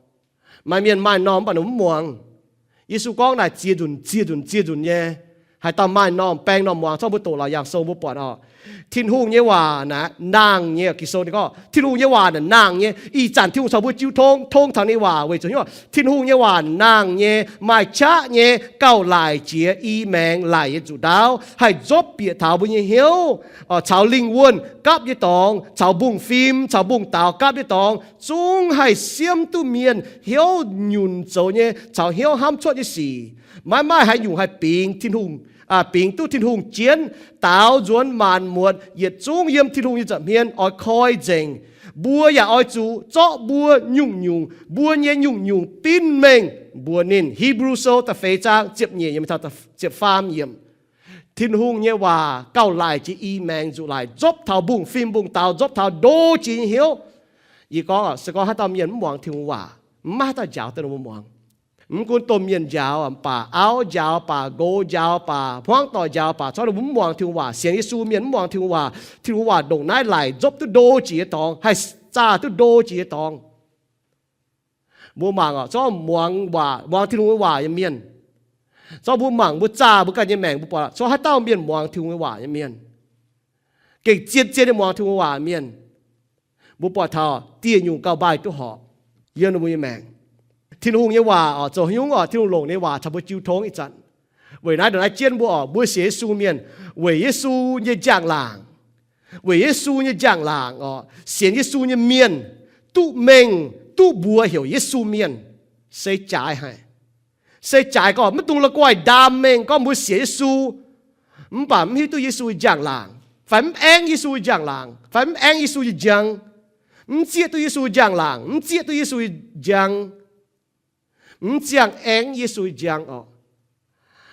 Maaih mienh maaih normh mv baac ninh mv muangx. Yesu gorngv naaic ziex nzunc, ziex nzunc, ziex nzunc nyei. Haaix dauh maaih normh baeng normh muangx. Zorqv mbuo doqc Laauc Yaangh Sou mbuo buatc orqc, Tin-Hungh nyei waac naaic nangh nyei. Ging-Sou ninh gorngv Tin-Hungh nyei waac naaic nangh nyei. Ih zanc Tin-Hungh caux mbuo jiu tong, tong taux ninh nyei waac weic zuqc hnyouv Tin-Hungh nyei waac nangh nyei, maaih qaqv nyei, gauh laaic jiex i maengx laic nyei nzuqc ndaauv, haih nzopv bieqc taux mbuo nyei hnyouv, caux lingh wuonh gapv nyei dorngx, caux mbungv fim, caux mbungv daaux gapv nyei dorngx, zungv haih siemv duqv mienh hnyouv nyunc zoux nyei caux hnyouv hnamv cuotv nyei sic. Maiv maaih haaix nyungc haih bingx Tin-Hungh, bingx duqv Tin-Hungh jienv. Daaux nzuonx maanc muotc yietc zungv yiem Tin-Hungh nyei nza'hmien oix koi nzengc. Mbuo yaac oix zuqc zorqv mbuo nyungc-nyungc, mbuo nyei nyungc-nyungc binv mengh mbuox ninh. Hipv^lu Sou da'feix zaang ziepc nyeic yiemc taux ziepc faam yiemc. Tin-Hungh nyei waac gauh laaic jiex i maengx nzuqc laic, nzopv taux mbungv fim mbungv daaux, nzopv taux ndo jiex nyei hnyouv. Yie gorngv, se gorngv haaix dauh mienh mv muangx Tin-Hungh waac, mv maaih haaix dauh njaaux daaih ninh mbuo muangx. Mv gunv domh mienh njaaux baac, auv njaaux baac, nqox njaaux baac, hmuangv doic njaaux baac, corc ninh mbuo mv muangx Tin-Hungh waac. Sienx Yesu mienh mv muangx Tin-Hungh waac, Tin-Hungh waac ndongc naaiv laic nzopv duqv ndo jiex nyei dorngx, haih zaah duqv ndo jiex nyei dorngx. Mbuo mangc orqc, zorqv muangx waac, muangx Tin-Hungh nyei waac nyei mienh, zorqv mbuo mangc mbuo zaah mbuo ganh nyei maengc, mbuo buatc zorqv haaix dauh mienh muangx Tin-Hungh nyei waac nyei mienh, gengh zien-zien nyei muangx Tin-Hungh waac mienh, mbuo buatc taux dieh nyungc gauh maaih duqv horpc yiem ninh mbuo nyei maengc. Tin-Hungh nyei waac orqc, zoux haaix nyungc orqc, Tin-Hungh longc nyei waac caux mbuo jiu tong ih zanc. Weic naaiv ndongc naaiv jienv mbuo orqc, mbuo sienx Yesu mienh, weic Yesu nyei njang-laangc, weic Yesu nyei njang-laangc orqc, sienx Yesu nyei mienh duqv mengh, duqv mbuox heuc Yesu mienh, se jaaix haic. Se jaaix gorngv maiv dungx la'guaih ndaam mengh gorngv mbuo sienx Yesu, mv baac mv hiuv duqv Yesu nyei njang-laangc, fai mv aengv Yesu nyei njang-laangc, fai mv aengv Yesu nyei njang, mv zieqv duqv Yesu nyei njang-laangc, mv zieqv duqv Yesu nyei njang, mv ziangh aengv Yesu nyei njang orqc.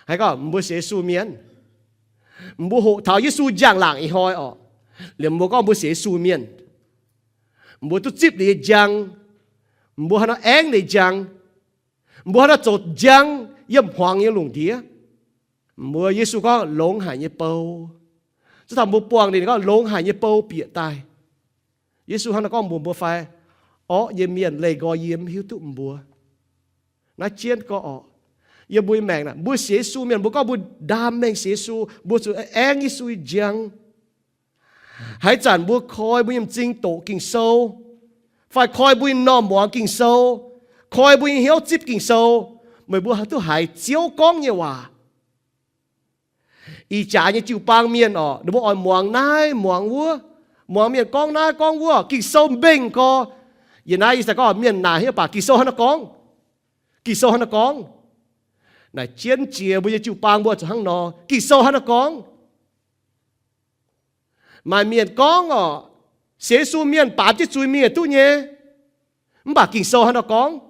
Haaix gorngv mbuo sienx Yesu mienh, mbuo hoqc taux Yesu njang-laangc ih hnoi orqc, liemh mbuo gorngv mbuo sienx Yesu mienh, mbuo duqv zipv ninh nyei njang, mbuo haaix nor aengv ninh njang, mbuo haaix nor zoux njang yiem hmuangx nyei lungh ndiev. Mbuo Yesu gorngv longx haic nyei bou, zuov taux mbuo buangh ninh gorngv longx haic nyei bou bieqc daaih. Yesu hnangv naaiv gorngv mbuox mbuo fai? Orqv nyei mienh leih nqoi yie mv hiuv duqv mbuo. Naaiv jienv gorngv orqc, yiem mbuo nyei maengc naaic, mbuo sienx Yesu mienh, mbuo gorngv mbuo ndaam mengh sienx Yesu, mbuo zuqc aengv Yesu nyei njang. Haaix zanc mbuo koi mbuo nyei m'zing doqc Ging-Sou, fai koi mbuo nyei m'normh muangx Ging-Sou, koi mbuo nyei hnyouv zipv Ging-Sou, meih mbuo duqv haiz Ziouv gorngv nyei waac. Ih jaax nyei jiu-baang mienh orqc, ninh mbuo oix muangx naaiv muangx wuov, muangx mienh gorngv naaiv gorngv wuov, Ging-Sou mbengh gorx. Yie naaiv ih zanc gorngv mienh naaic hiuv baac Ging-Sou hnangv naaiv gorngv. Ging-Sou hnangv naaiv gorngv. Naaic jienv jiex mbuo nyei jiu-baang mbuo zuqc hnangv nor. Ging-Sou hnangv naaiv gorngv. Maaih mienh gorngv orqc, sienx Yesu mienh baamz jienv zuiz-mienh duqv nyei. Mv baac Ging-Sou hnangv nor gorngv.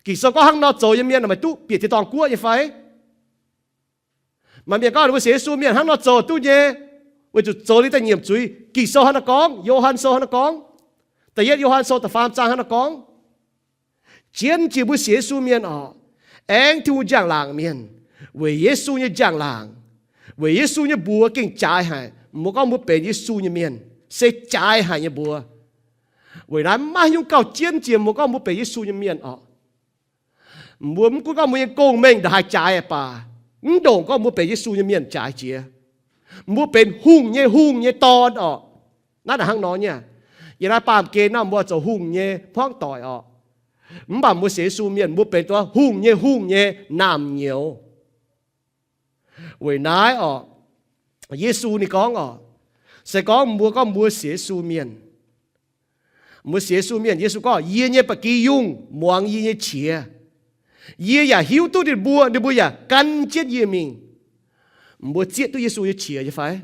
Ging-Sou gorngv hnangv nor zoux nyei mienh maaih duqv bieqc tin-dorngh guoqv nyei fai? Maaih mienh gorngv mbuo sienx Yesu mienh hnangv nor zoux duqv nyei, weic zuqc zoux liuz daaih nyiemc zuiz. Ging-Sou hnangv nor gorngv, Yo^han Sou hnangv nor gorngv. Da'yietv Yo^han Sou da'faam zaang hnangv nor gorngv. Jienv jiex mbuo sienx Yesu mienh orqc, aengx Tin-Hungh njang-laangc mienh, weic Yesu nyei njang-laangc, weic Yesu nyei mbuox gengh jaaix haic. Mbuo gorngv mbuo benx Yesu nyei mienh se jaaix haic nyei mbuox. Weic naaiv maiv nyungc gauh jienv jiex mbuo gorngv mbuo benx Yesu nyei mienh orqc. Mbuo mv gunv gorngv mbuo nyei gong-mengh ndongc haaix jaaix baac, mv ndongc gorngv mbuo benx Yesu nyei mienh jaaix jiex. Mbuo benx hungh nyei hungh nyei dorn orqc. Naaiv hnangv nor nyei. Yiem naaiv baamh gen nor mbuo zoux hungh nyei hmuangv doic orqc. Mv baac mbuo sienx Yesu mienh mbuo benx duqv hungh nyei hungh nyei naamh nyouz. Weic naaiv orqc, Yesu ninh gorngv orqc, se gorngv mbuo gorngv mbuo sienx Yesu mienh, mbuo sienx Yesu mienh, Yesu gorngv, yie nyei ba'gi yungh muangx yie nyei qiex. Yie yaac hiuv duqv ninh mbuo, ninh mbuo yaac gan jienv yie mingh. Mbuo zieqv duqv Yesu nyei qiex nyei fai?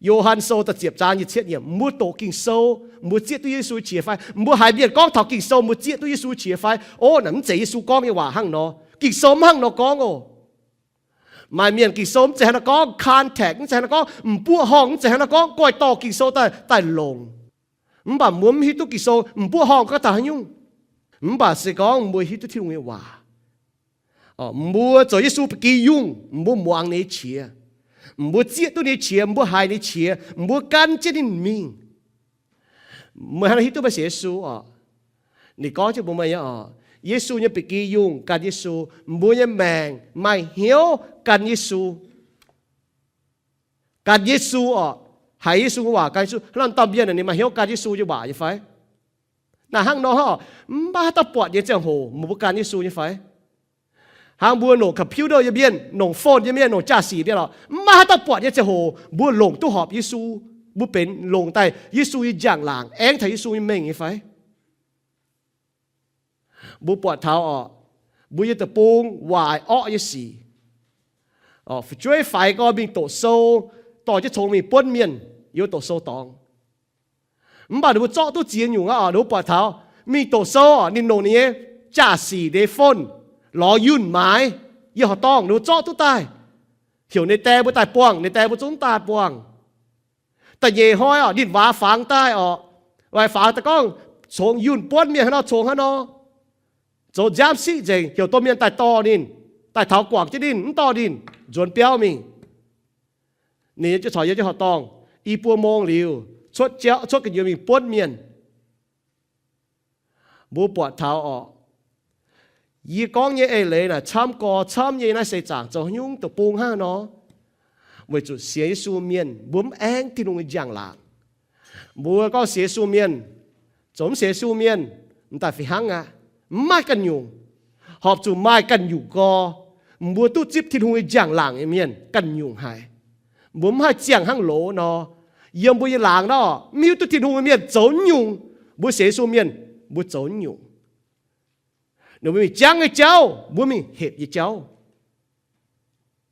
Yo^han Sou da'ziepc zaang nyic ziepc yietc, mbuo doqc Ging-Sou, mbuo zieqv duqv Yesu nyei qiex fai? Mbuo haiz mienh gorngv taux Ging-Sou, mbuo zieqv duqv Yesu nyei qiex fai? Ov, naaic mv zeiz Yesu gorngv nyei waac hnangv nor. Ging-Sou mv hnangv nor gorngv oc. Maaih mienh Ging-Sou mv zeiz hnangv nor gorngv, context mv zeiz hnangv nor gorngv, m'buoqv horngh mv zeiz hnangv nor gorngv, goiv dorh Ging-Sou daaih, daaih longc. Mv baac mbuo mv hiuv duqv Ging-Sou m'buoqv horngh gorngv taux haaix nyungc. Mv baac se gorngv mbuo hiuv duqv Tin-Hungh nyei waac, mbuo zoux Yesu ba'gi yungh, mbuo muangx ninh nyei qiex, mbuo zieqv duqv ninh nyei qiex, mbuo haiz ninh nyei qiex, mbuo gan jienv ninh mingh. Meih hnangv naaiv hiuv duqv meih sienx Yesu orqc? Ninh gorngv jienv mbuo meih nyei orqc, Yesu nyei ba'gi yungh gan Yesu, mbuo nyei maengc maaih hnyouv gan Yesu. Gan Yesu orqc, haiz Yesu nyei waac gan Yesu. Hnangv naaiv dauh mienh ninh maaih hnyouv gan Yesu nyei waac nyei fai? Naaiv hnangv nor orqc, mv maaih haaix dauh buatc nyei ziangh hoc mbuo gan Yesu nyei fai? Hnangv mbuo longc computer nyei mienh, longc phone nyei mienh, longc jaa-sic mienh orqc, mv maaih haaix dauh buatc nyei ziangh hoc mbuo longc duqv horpc Yesu, mbuo benx longc daaih Yesu nyei njang-laangc, aengx taux Yesu nyei mengh nyei fai? Mbuo buatc taux orqc, mbuo yiem deic-bung waaic orqv nyei sic, fu'jueiv faix gorx mingh doqc sou, dorh jienv congx mingh buonv mienh yiem doqc sou dorngx. Mv baac ninh mbuo zorqv duqv ziex nyungc aqv orqc. Ninh mbuo buatc taux mingh doqc sou orqc, ninh longc ninh nyei jaa-sic, ninh nyei phone lorz yunh maaiz yiem horqc dorngh, ninh mbuo zorqv duqv daaih. Heuc ninh die mbuo daaih buangh, ninh die mbuo zungv daaih buangh. Da'nyeic hnoi orqc, ninh waac fangx daaih orqc, waac fangx daaih gorngv congx yunh buonv mienh hnangv nor, congx hnangv nor, zoux nziaamv siqv nzengc, heuc domh mienh daaih dorh ninh, daaih taux guangc jienv ninh, mv dorh ninh nzuonx biauv mingh. Ninh nyei jauv-corc yiem jienv horqc dorngh i buo mong liuz, cuotv gu'nyuoz mingh buonv mienh. Mbuo buatc taux orqc, yie gorngv nyei eix leiz naaic camv gorx camv nyei. Naaiv seix zaangc zoux haaix nyungc deic-bung hnangv nor, weic zuqc sienx Yesu mienh mbuo mv aengv Tin-Hungh nyei njang-laangc. Mbuo gorngv sienx Yesu mienh, zoux mv sienx Yesu mienh, m'daaih fih hnangv aqv. Mv maaih ganh nyungc. Horpc zuqc maaih ganh nyungc gorx, mbuo duqv zipv Tin-Hungh nyei njang-laangc nyei mienh ganh nyungc haic. Mbuo mv haih ziangh hnangv loz nor. Yiem mbuo nyei laangz nor, mv hiuv duqv Tin-Hungh nyei mienh zoux nyungc, mbuo sienx Yesu mienh, mbuo zoux nyungc. Ninh mbuo mingh jangv nyei jauv, mbuo mingh hepc nyei jauv.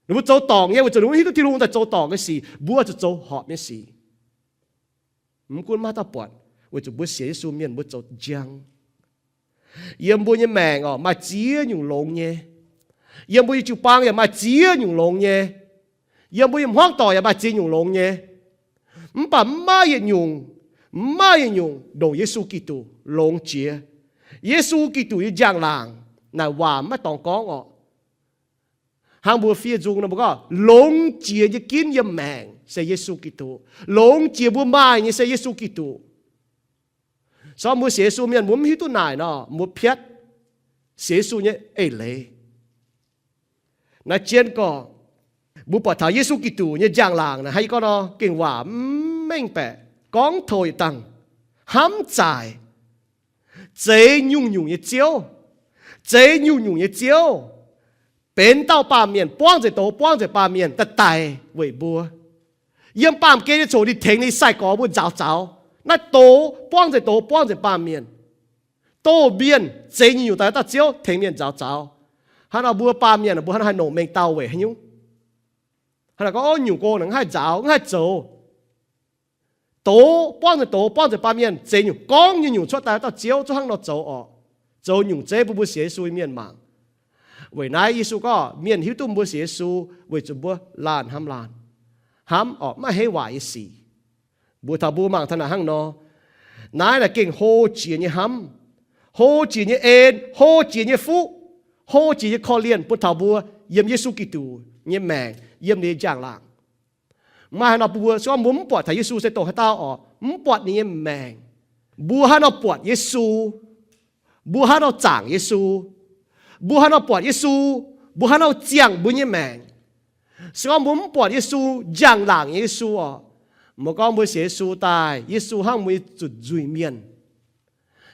Ninh mbuo zoux dorngc nyei, weic zuqc ninh mbuo mv hiuv duqv Tin-Hungh daaih zoux dorngc nyei sic. Mbuo zuqc zoux horpc nyei sic. Mv gunv maiv dauh buatc, weic zuqc mbuo sienx Yesu mienh mbuo zoux njang. Yiem mbuo nyei maengc orqc, maaih ziex nyungc longx nyei. Yiem mbuo nyei jiu-baang yaac maaih ziex nyungc longx nyei. Yiem mbuo nyei hmuangv doic yaac maaih ziex nyungc longx nyei. Mv baac mv maaih yietc nyungc, mv maaih yietc nyungc ndongc Yesu Giduc longx jiex. Yesu Giduc nyei njang-laangc naaic waac maiv dorngx gorngv orqc. Hnangv mbuo fiev nzung nor mbuo gorngv, longx jiex nyei ginv yiem maengc se Yesu Giduc. Longx jiex mbuo maaih nyei se Yesu Giduc. Sorng mbuo sienx Yesu mienh mbuo mv hiuv duqv naaic nor, mbuo piatv sienx Yesu nyei eix leiz. Naaiv jienv gorx, mbuo buatc taux Yesu Giduc nyei njang-laangc naaic hnangv yie gorngv nor, gengh waac mv mengh baeqc, gorngv touc yietc dangh, hnamv zaaic, zeix nyungc-nyungc nyei Ziouv, zeix nyungc-nyungc nyei Ziouv, benx dauh baamh mienh, buangv nzengc doz, buangv nzengc baamh mienh daaih daic weic mbuo. Yiem baamh gen nyei coc ninh tengx ninh sai-gorx mbuo nzaaux zaux. Naaiv doz buangv nzengc doz, buangv nzengc baamh mienh, doh mienh, zeix nyungc-nyungc daaih dauh Ziouv, tengx mienh nzaaux zaux. Hnangv nor mbuo baamh mienh mbuo hnangv haaix nongc mengh dauh weic haaix nyungc? Hnangv naaic gorngv, o, nyungc go naaic mv haih nzaaux, mv haih zoux. Doz, buangv nzengc doz, buangv nzengc baamh mienh, zeix nyungc gorngv nyei nyungc cuotv daaih dauh Ziouv, zuqc hnangv nor zoux orqc. Zoux nyungc zeiv bun mbuo sienx Yesu nyei mienh mangc. Weic naaiv Yesu gorngv mienh hiuv duqv mbuo sienx Yesu weic zuqc mbuo laanh hnamv laanh, hnamv orqc, maiv heiv waaic nyei sic. Mbuo taux mbuo mangc taux naaic hnangv nor, naaiv naaic gengh hlo jiex nyei hnamv, hlo jiex nyei en, hlo jiex nyei fuqv, hlo jiex nyei korv-lienh bun taux mbuo yiem Yesu Giduc nyei maengc, yiem ninh nyei njang-laangc. Maaih haaix nor bun mbuo, se gorngv mbuo mv buatc taux Yesu se dongh haaix dauh orqc? Mv buatc ninh nyei maengc. Mbuo haaix nor buatc Yesu, mbuo haaix nor zaangc Yesu, mbuo haaix nor buatc Yesu, mbuo haaix nor ziangh mbuo nyei maengc. Se gorngv mbuo mv buatc Yesu, njang-laangc nyei Yesu orqc, mbuo gorngv mbuo sienx Yesu daaih, Yesu hnangv mbuo nyei zunc nzuih mienh.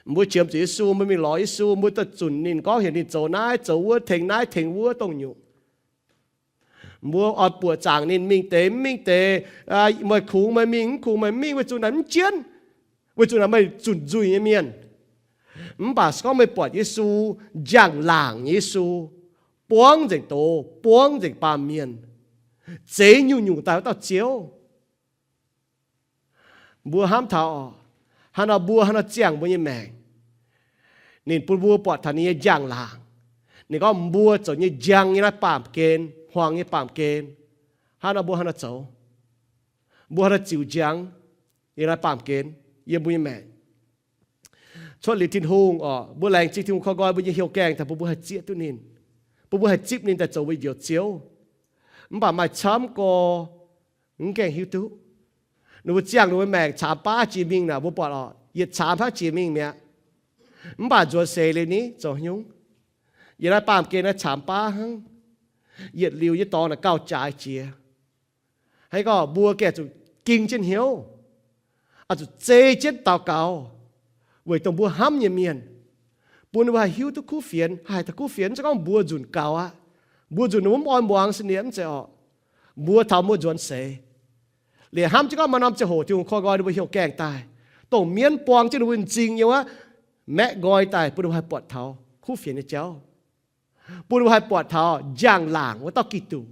Mbuo qiemx zuqc Yesu, mbuo mingh lorz Yesu, mbuo daaih zunc ninh, gorngv heuc ninh zoux naaiv zoux wuov, tengx naaiv tengx wuov dongh nyungc. Mbuo oix buoqc zaangc ninh mingh deix mv mingh deix, meih kungx meih mingh, mv kungx meih mv mingh, weic zuqc naaic mv jienv, weic zuqc naaic meih zunc nzuih nyei mienh. Mv baac se gorngv meih buatc Yesu, njang-laangc nyei Yesu, buangv nzengc doz, buangv nzengc baamh mienh, zeix nyungc-nyungc daaih wuov dauh Ziouv. Mbuo hnamv taux orqc, haaix nor mbuo haaix nor ziangh mbuo nyei maengc. Ninh bun mbuo buatc taux ninh nyei njang-laangc. Ninh gorngv mbuo zoux nyei njang nyei naaiv baamh gen, hmuangx nyei baamh gen. Haaix nor mbuo haaix nor zoux? Mbuo haaix nor ziux njang nyei naaiv baamh gen yiem mbuo nyei maengc? Cuotv liuz Tin-Hungh orqc, mbuo laengz zingh Tin-Hungh koi nqoi mbuo nyei heuc gaengh daaih bun mbuo haih zieqv duqv ninh, bun mbuo haih zipv ninh daaih zoux mbuo Njoux Ziouv. Mv baac maaih camv gorx mv gaengh hiuv duqv. Ninh mbuo ziangh ninh mbuo maengc caamx baav jiex mingh naaic, mbuo buatc orqc, yietc caamx hnangv jiex mingh mi'aqv. Mv baac nzuonx seix liuz ni zoux haaix nyungc? Yiem naaiv baamh gen naaiv caamx baav hnangv. Yietc liuz nyei dorngx naaic gauh jaaix jiex. Hnangv gorngv mbuo gengh zuqc ging jienv hnyouv, oix zuqc zei jienv daux gaux weic dongh mbuo hnamv nyei mienh, bun ninh mbuo haih hiuv duqv kuv fienx, haih taux kuv fienx. Mv zeiz gorngv mbuo nzunc gaux aqv. Mbuo nzunc ninh mbuo mv oix muangx sin nie, mv zeiz orqc. Mbuo taux mbuo nzuonx seix liuz hnamv jienv gorngv maaih norm ziangh hoc Tin-Hungh koi nqoi ninh mbuo heuc gaengh daaih, dongh mienv buang jienv ninh mbuo m'zing nyei wuov, maeqv nqoi daaih bun ninh mbuo haih buatc taux kuv fienx nyei jauv, bun ninh mbuo haih buatc taux njang-laangc wuov dauh Giduc,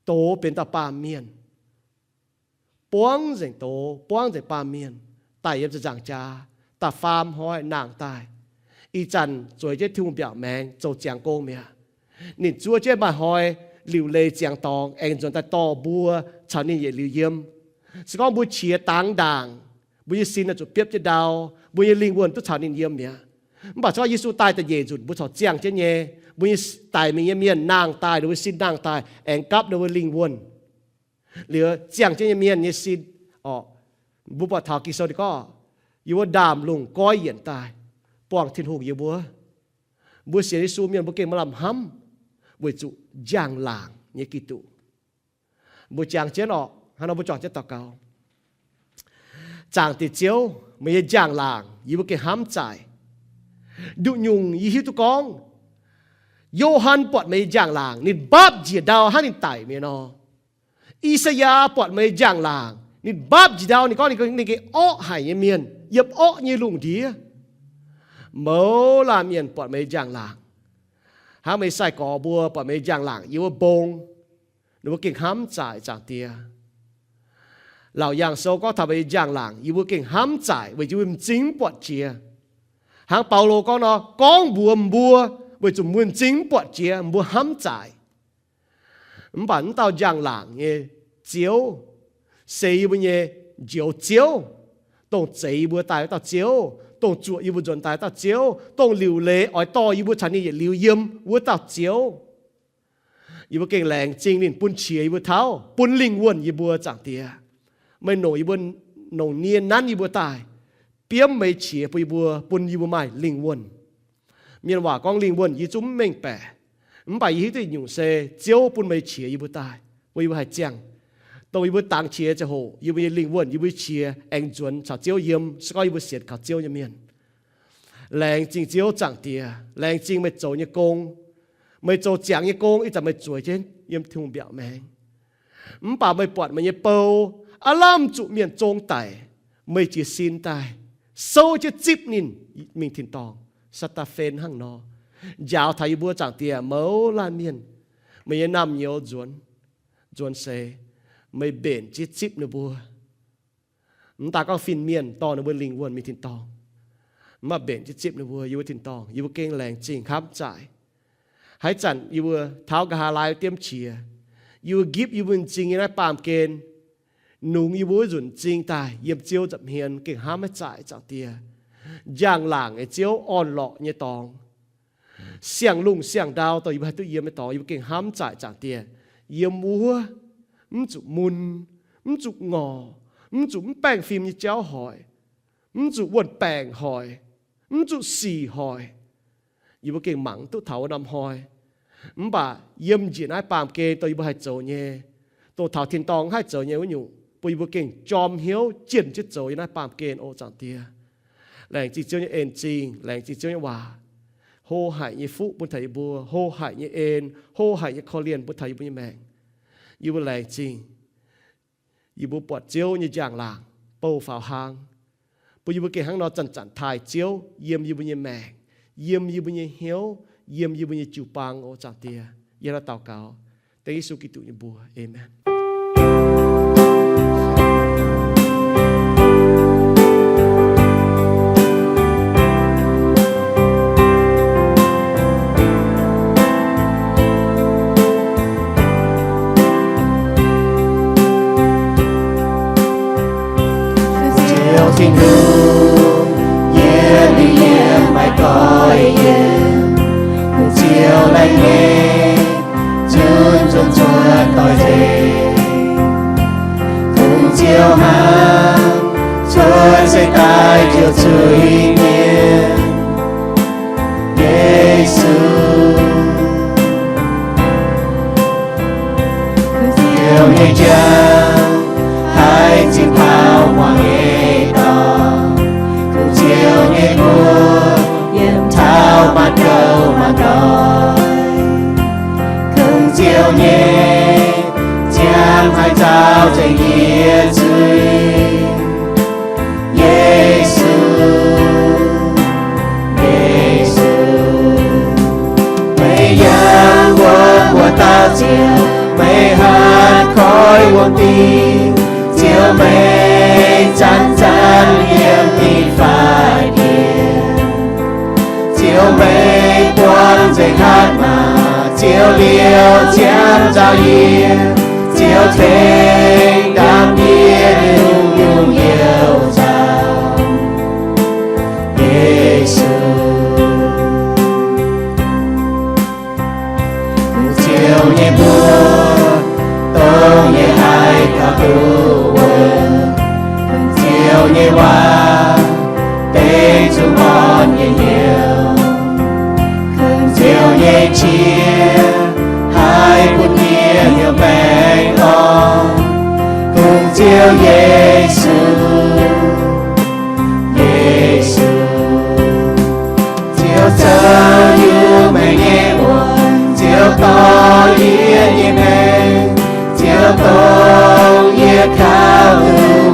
doz benx dauh baamh mienh, buangv nzengc doz, buangv nzengc baamh mienh, daic yiem ziepc nzaangc jaax, da'faam hnoi nangh daaih. Ih zanc zueiz jienv Tin-Hungh mbiaauc maengx zoux ziangx gong mi'aqv. Ninh zuov jienv maaih hnoi liuc leiz ziangx dorngx aengx nzuonx daaih dorh mbuo caux ninh yietc liuz yiem. Se gorngv mbuo qiex dangx ndaangc, mbuo nyei sin oix zuqc biopv jienv ndau, mbuo nyei lingh wuonh duqv caux ninh yiem mi'aqv. Mv baac se gorngv Yesu daaih da'nyeic nzunc mbuo corc ziangh jienv nyei, mbuo nyei daic mingh nyei mienh nangh daaih, ninh mbuo sin nangh daaih aengx gapv ninh mbuo lingh wuonh. Liuz ziangh jienv nyei mienh nyei sin orqc, mbuo buatc taux Ging-Sou ninh gorngv, yie mbuo ndaamv-lungh goiv yienc daaih buangh Tin-Hungh yie mbuo. Mbuo sienx Yesu mienh mbuo gengh maaih lamh hnamv weic zuqc njang-laangc nyei Giduc. Mbuo jangx jienv orqc, hnangv nor mbuo juangc jienv daux gaux. Zaangc Diex Ziouv, meih nyei njang-laangc yie mbuo gengh hnamv zaaic. Nduqc nyungc yie hiuv duqv gorngv, Yo^han buatc meih nyei njang-laangc, ninh mbaapv njiec ndau hnangv ninh daic mi'aqv nor. I^saa^yaa buatc meih nyei njang-laangc, ninh mbaapv njiec ndau, ninh gorngv ninh gengh orqv haic nyei mienh yiem orqv nyei lungh ndiev. Mouz laanh mienh buatc meih nyei njang-laangc, hnangv meih sai-gorx mbuo buatc meih nyei njang-laangc yiem wuov mbong, ninh mbuo gengh hnamv zaaic, Zaangc Diex. Laauc Yaangh Sou gorngv taux meih nyei njang-laangc, yie mbuo gengh hnamv zaaic weic zuqc m'zing mv buatc jiex. Hnangv Baulo gorngv nor, gorngv mbuox mbuo weic zuqc m'zing mv buatc jiex, mbuo hnamv zaaic. Mv baac m'dauh njang-laangc nyei Ziouv se yie mbuo nyei Njoux Ziouv, dongh zeix yie mbuo daaih wuov dauh Ziouv, dongh zuoqc yie mbuo nzuonx daaih wuov dauh Ziouv, dongh liuc leiz oix dorh yie mbuo caux ninh yietc liuz yiem wuov dauh Ziouv. Yie mbuo gengh laengz zingh ninh bun qiex yie mbuo tauv, bun lingh wuonh yie mbuo, Zaangc Diex. Meih nongc yie mbuo, nongc nie nanv yie mbuo daaih, biomv meih qiex bun yie mbuo, bun yie mbuo maaih lingh wuonh. Mienh waac gorngv lingh wuonh yie zungv mv mengh baeqc, mv baac yie hiuv duqv nyungc se Ziouv bun meih qiex yie mbuo daaih, bun yie mbuo haih ziangh. Dongh yie mbuo dangx qiex ziangh hoc, yie mbuo nyei lingh wuonh, yie mbuo qiex aengx nzuonx caux Ziouv yiem, se gorngv yie mbuo sienx kaux Ziouv nyei mienh. Laengz zingh Ziouv, Zaangc Diex. Laengz zingh meih zoux nyei gong. Meih zoux ziangx nyei gong, ih zanc meih zueiz jienv yiem Tin-Hungh mbiaauc maengx. Mv baac meih buatc meih nyei bou aav lamh zuqc mienh zong daic, meih jiez sin daaih souv jienv zipv ninh mingh tin-dorngh. Saa^taa^fen hnangv nor njaaux taux yie mbuo, Zaangc Diex, mouz laanh mienh, meih nyei naamh nyouz nzuonx, nzuonx seix, meih mbenc jienv zipv ninh mbuo. Mv daaih gorngv fin-mienh dorh ninh mbuo lingh wuonh mingh tin-dorngh, mv baac mbenc jienv zipv ninh mbuo yiem wuov tin-dorngh. Yie mbuo gengh laengz zingh hnamv zaaic. Haaix zanc yie mbuo taux nqa'haav laai diemv qiex, yie mbuo gipv yie mbuo m'zing nyei naaiv baamh gen, nungx yie mbuo wuov nzunc m'zing daaih yiem Ziouv nza'hmien, gengh hnamv maiv zaaic, Zaangc Diex. Njang-laangc nyei Ziouv, orn-lorqc nyei dorngx, siang-lungh siang-ndau dongh yie mbuo haih duqv yiem nyei dorngx, yie mbuo gengh hnamv zaaic, Zaangc Diex. Yiem wuov, mv zuqc mun, mv zuqc ngorc, mv zuqc mv baengh fim nyei jauv hoic, mv zuqc wuon-baengc hoic, mv zuqc sic hoic. Yie mbuo gengh mangc duqv taux wuov norm hnoi. Mv baac yiem njiec naaiv baamh gen dongh yie mbuo haih zoux nyei, dongh taux tin-dorngh haih zoux nyei wuov nyungc, bun yie mbuo gengh jorm hnyouv jienh jienv zoux yiem naaiv baamh gen oc, Zaangc Diex. Laengz zingh Ziouv nyei en zingh, laengz zingh Ziouv nyei waac, hlo haic nyei fuqv bun taux yie mbuo, hlo haic nyei en, hlo haic nyei korv-lienh bun taux yie mbuo nyei maengc. Yie mbuo laengz zingh. Yie mbuo buatc Ziouv nyei njang-laangc bou faaux hlang, bun yie mbuo gengh hnangv nor zanc-zanc taaih Ziouv yiem yie mbuo nyei maengc, yiem yie mbuo nyei hnyouv, yiem yie mbuo nyei jiu-baang oc, Zaangc Diex. Yie hnangv naaiv daux gaux dengv Yesu Giduc nyei mbuox. Aamen. Ziouv Tin-Hungh, yie mingh yiem maiv goiv yiem, Ziouv laengz nyei, zunc zunc cuotv doix-dekc. Kungx Ziouv hnangv, cuotv seix daaih Ziouv zuiz-mienh, Yesu. Kungx Ziouv nyei jauv haih zinh taux muangx nyei dorngx. Kungx Ziouv nyei mbuox yiem taux maanc gouv maanc doic. Kungx Ziouv nyei ziangh haih nzauh nzengc yie zuiz. Yesu, Yesu, meih yangh wuom wuov dauh Ziouv, meih hatc koiv wuom dingc. Ziouv, meih zanc-zanc yiem ninh faix-bieqc. Ziouv, meih buangh nzengc hatc maaz, Ziouv liouh ziangx nzauh yie. Ziouv tengx ndaam yie nyungc-nyungc youh nzauh. Yesu, Ziouv nyei mbuox dongh yie haih taux duqv wuov. Ziouv nyei waac dengv zuqc orn nyei hnyouv. Ziouv nyei qiex haih bun yie hnyouv baengh orn. Kungx Ziouv Yesu, Yesu. Ziouv zoux yungz meih nyei wuonh, Ziouv dorh yie nyei maengc, Ziouv dongh yie kaux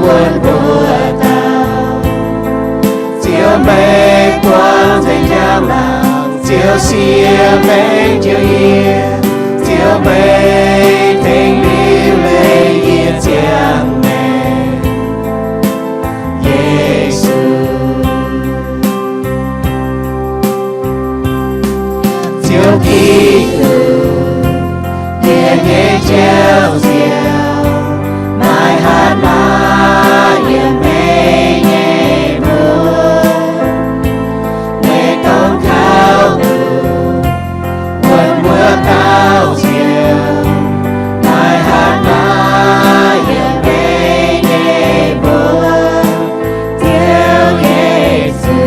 wuonh mbuo dauh. Ziouv, meih buangh nzengc njang-laangc, Ziouv, siev maengc njoux yie, Ziouv, meih tengx liuc leiz yie ziangh maengc. Yesu, Ziouv Giduc, yie nyei Ziouv Ziouv, maaih hatc maaz yiem meih nyei mbuox. Meih dongh kaux duqv wuonh mbuo dauh Ziouv, maaih hatc maaz yiem meih nyei mbuox. Ziouv Yesu,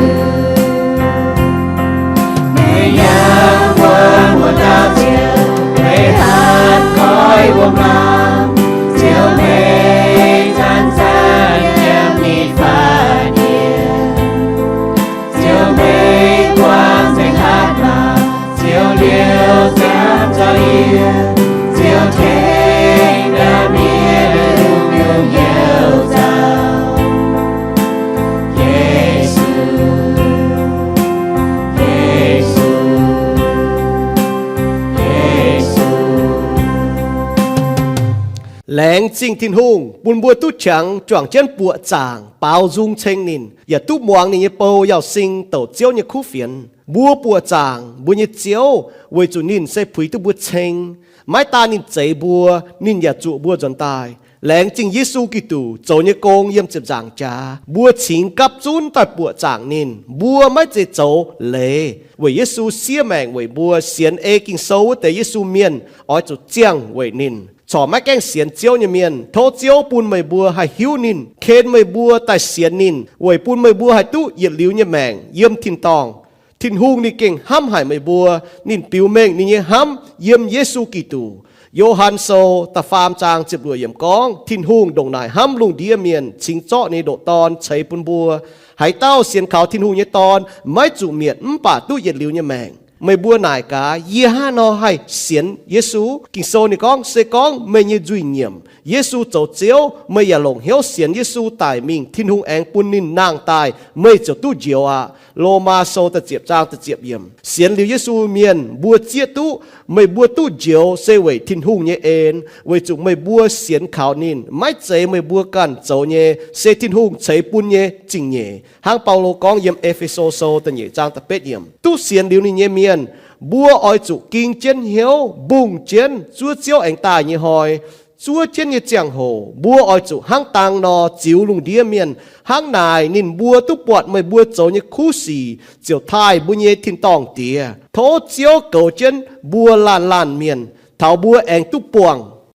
meih yangh wuom wuov dauh Ziouv, meih hatc koiv wuom maaz. Laengz zingh Tin-Hungh bun mbuo duqv qangx juangc jienv buoqc zaangc baaux nzung ceng ninh, yaac duqv muangx ninh nyei bou Yauz Sing douc Ziouv nyei kuv fienx. Mbuo buoqc zaangc mbuo nyei Ziouv weic zuqc ninh se puix duqv mbuo ceng. Maiv daan ninh zeix mbuo, ninh yaac zuqc mbuo nzuonx daaih. Laengz zingh Yesu Giduc zoux nyei gong yiem ziepc nzaangc jaax, mbuo cingx gapv zunv daaih buoqc zaangc ninh. Mbuo maiv zeiz zoux leiz weic Yesu siev maengc weic mbuo. Sienx ei Ging-Sou wuov deix Yesu mienh oix zuqc ziangh weic ninh. Corc maiv gaengh sienx Ziouv nyei mienh, tov Ziouv bun meih mbuo haih hiuv ninh, ken meih mbuo daaih sienx ninh, weic bun meih mbuo haih duqv yietc liuz nyei maengc yiem tin-dorngh. Tin-Hungh ninh gengh hnamv haic meih mbuo. Ninh biux mengh ninh nyei hnamv yiem Yesu Giduc. Yo^han Sou da'faam zaang ziepc luoqc yiemc gorngv, Tin-Hungh ndongc naaic hnamv lungh ndiev mienh, cingx zorqv ninh nyei ndoqc Dorn ceix bun mbuo. Haaix dauh sienx kaux Tin-Hungh nyei Dorn maiv zuqc mietc, mv baac duqv yietc liuz nyei maengc. Meih mbuo naaic gaax, yie hnangv haaix nor haih sienx Yesu? Ging-Sou ninh gorngv, se gorngv meih nyei nzuih nyiemc Yesu zoux Ziouv, meih yaac longc hnyouv sienx Yesu daic mingh, Tin-Hungh aengx bun ninh nangh daaih, meih ziouc duqv njoux aqv. Lomaa Sou da'ziepc zaang da'ziepc yiemc. Sienx liuz Yesu mienh mbuo zieqv duqv, meih mbuo duqv njoux se weic Tin-Hungh nyei en, weic zuqc meih mbuo sienx kaux ninh. Maiv zeiz meih mbuo ganh zoux nyei, se Tin-Hungh ceix bun nyei zingh nyeic. Hnangv Baulo gorngv yiem E^fe^so Sou da'nyeic zaang da'betv yiemc, duqv sienx liuz ninh nyei mienh, mbuo oix zuqc ging jienv hnyouv mbungh jienv zuov Ziouv aengx daaih nyei hnoi. Zuov jienv nyei ziangh hoc mbuo oix zuqc hnangv dang nor ziux lungh ndiev mienh. Hnangv naaic ninh mbuo duqv buatc meih mbuo zoux nyei kuv sic ziouc taaih mbuo nyei tin-dorngh Diex. Tov Ziouv goux jienv mbuo laanh laanh mienh, taux mbuo aengx duqv buangh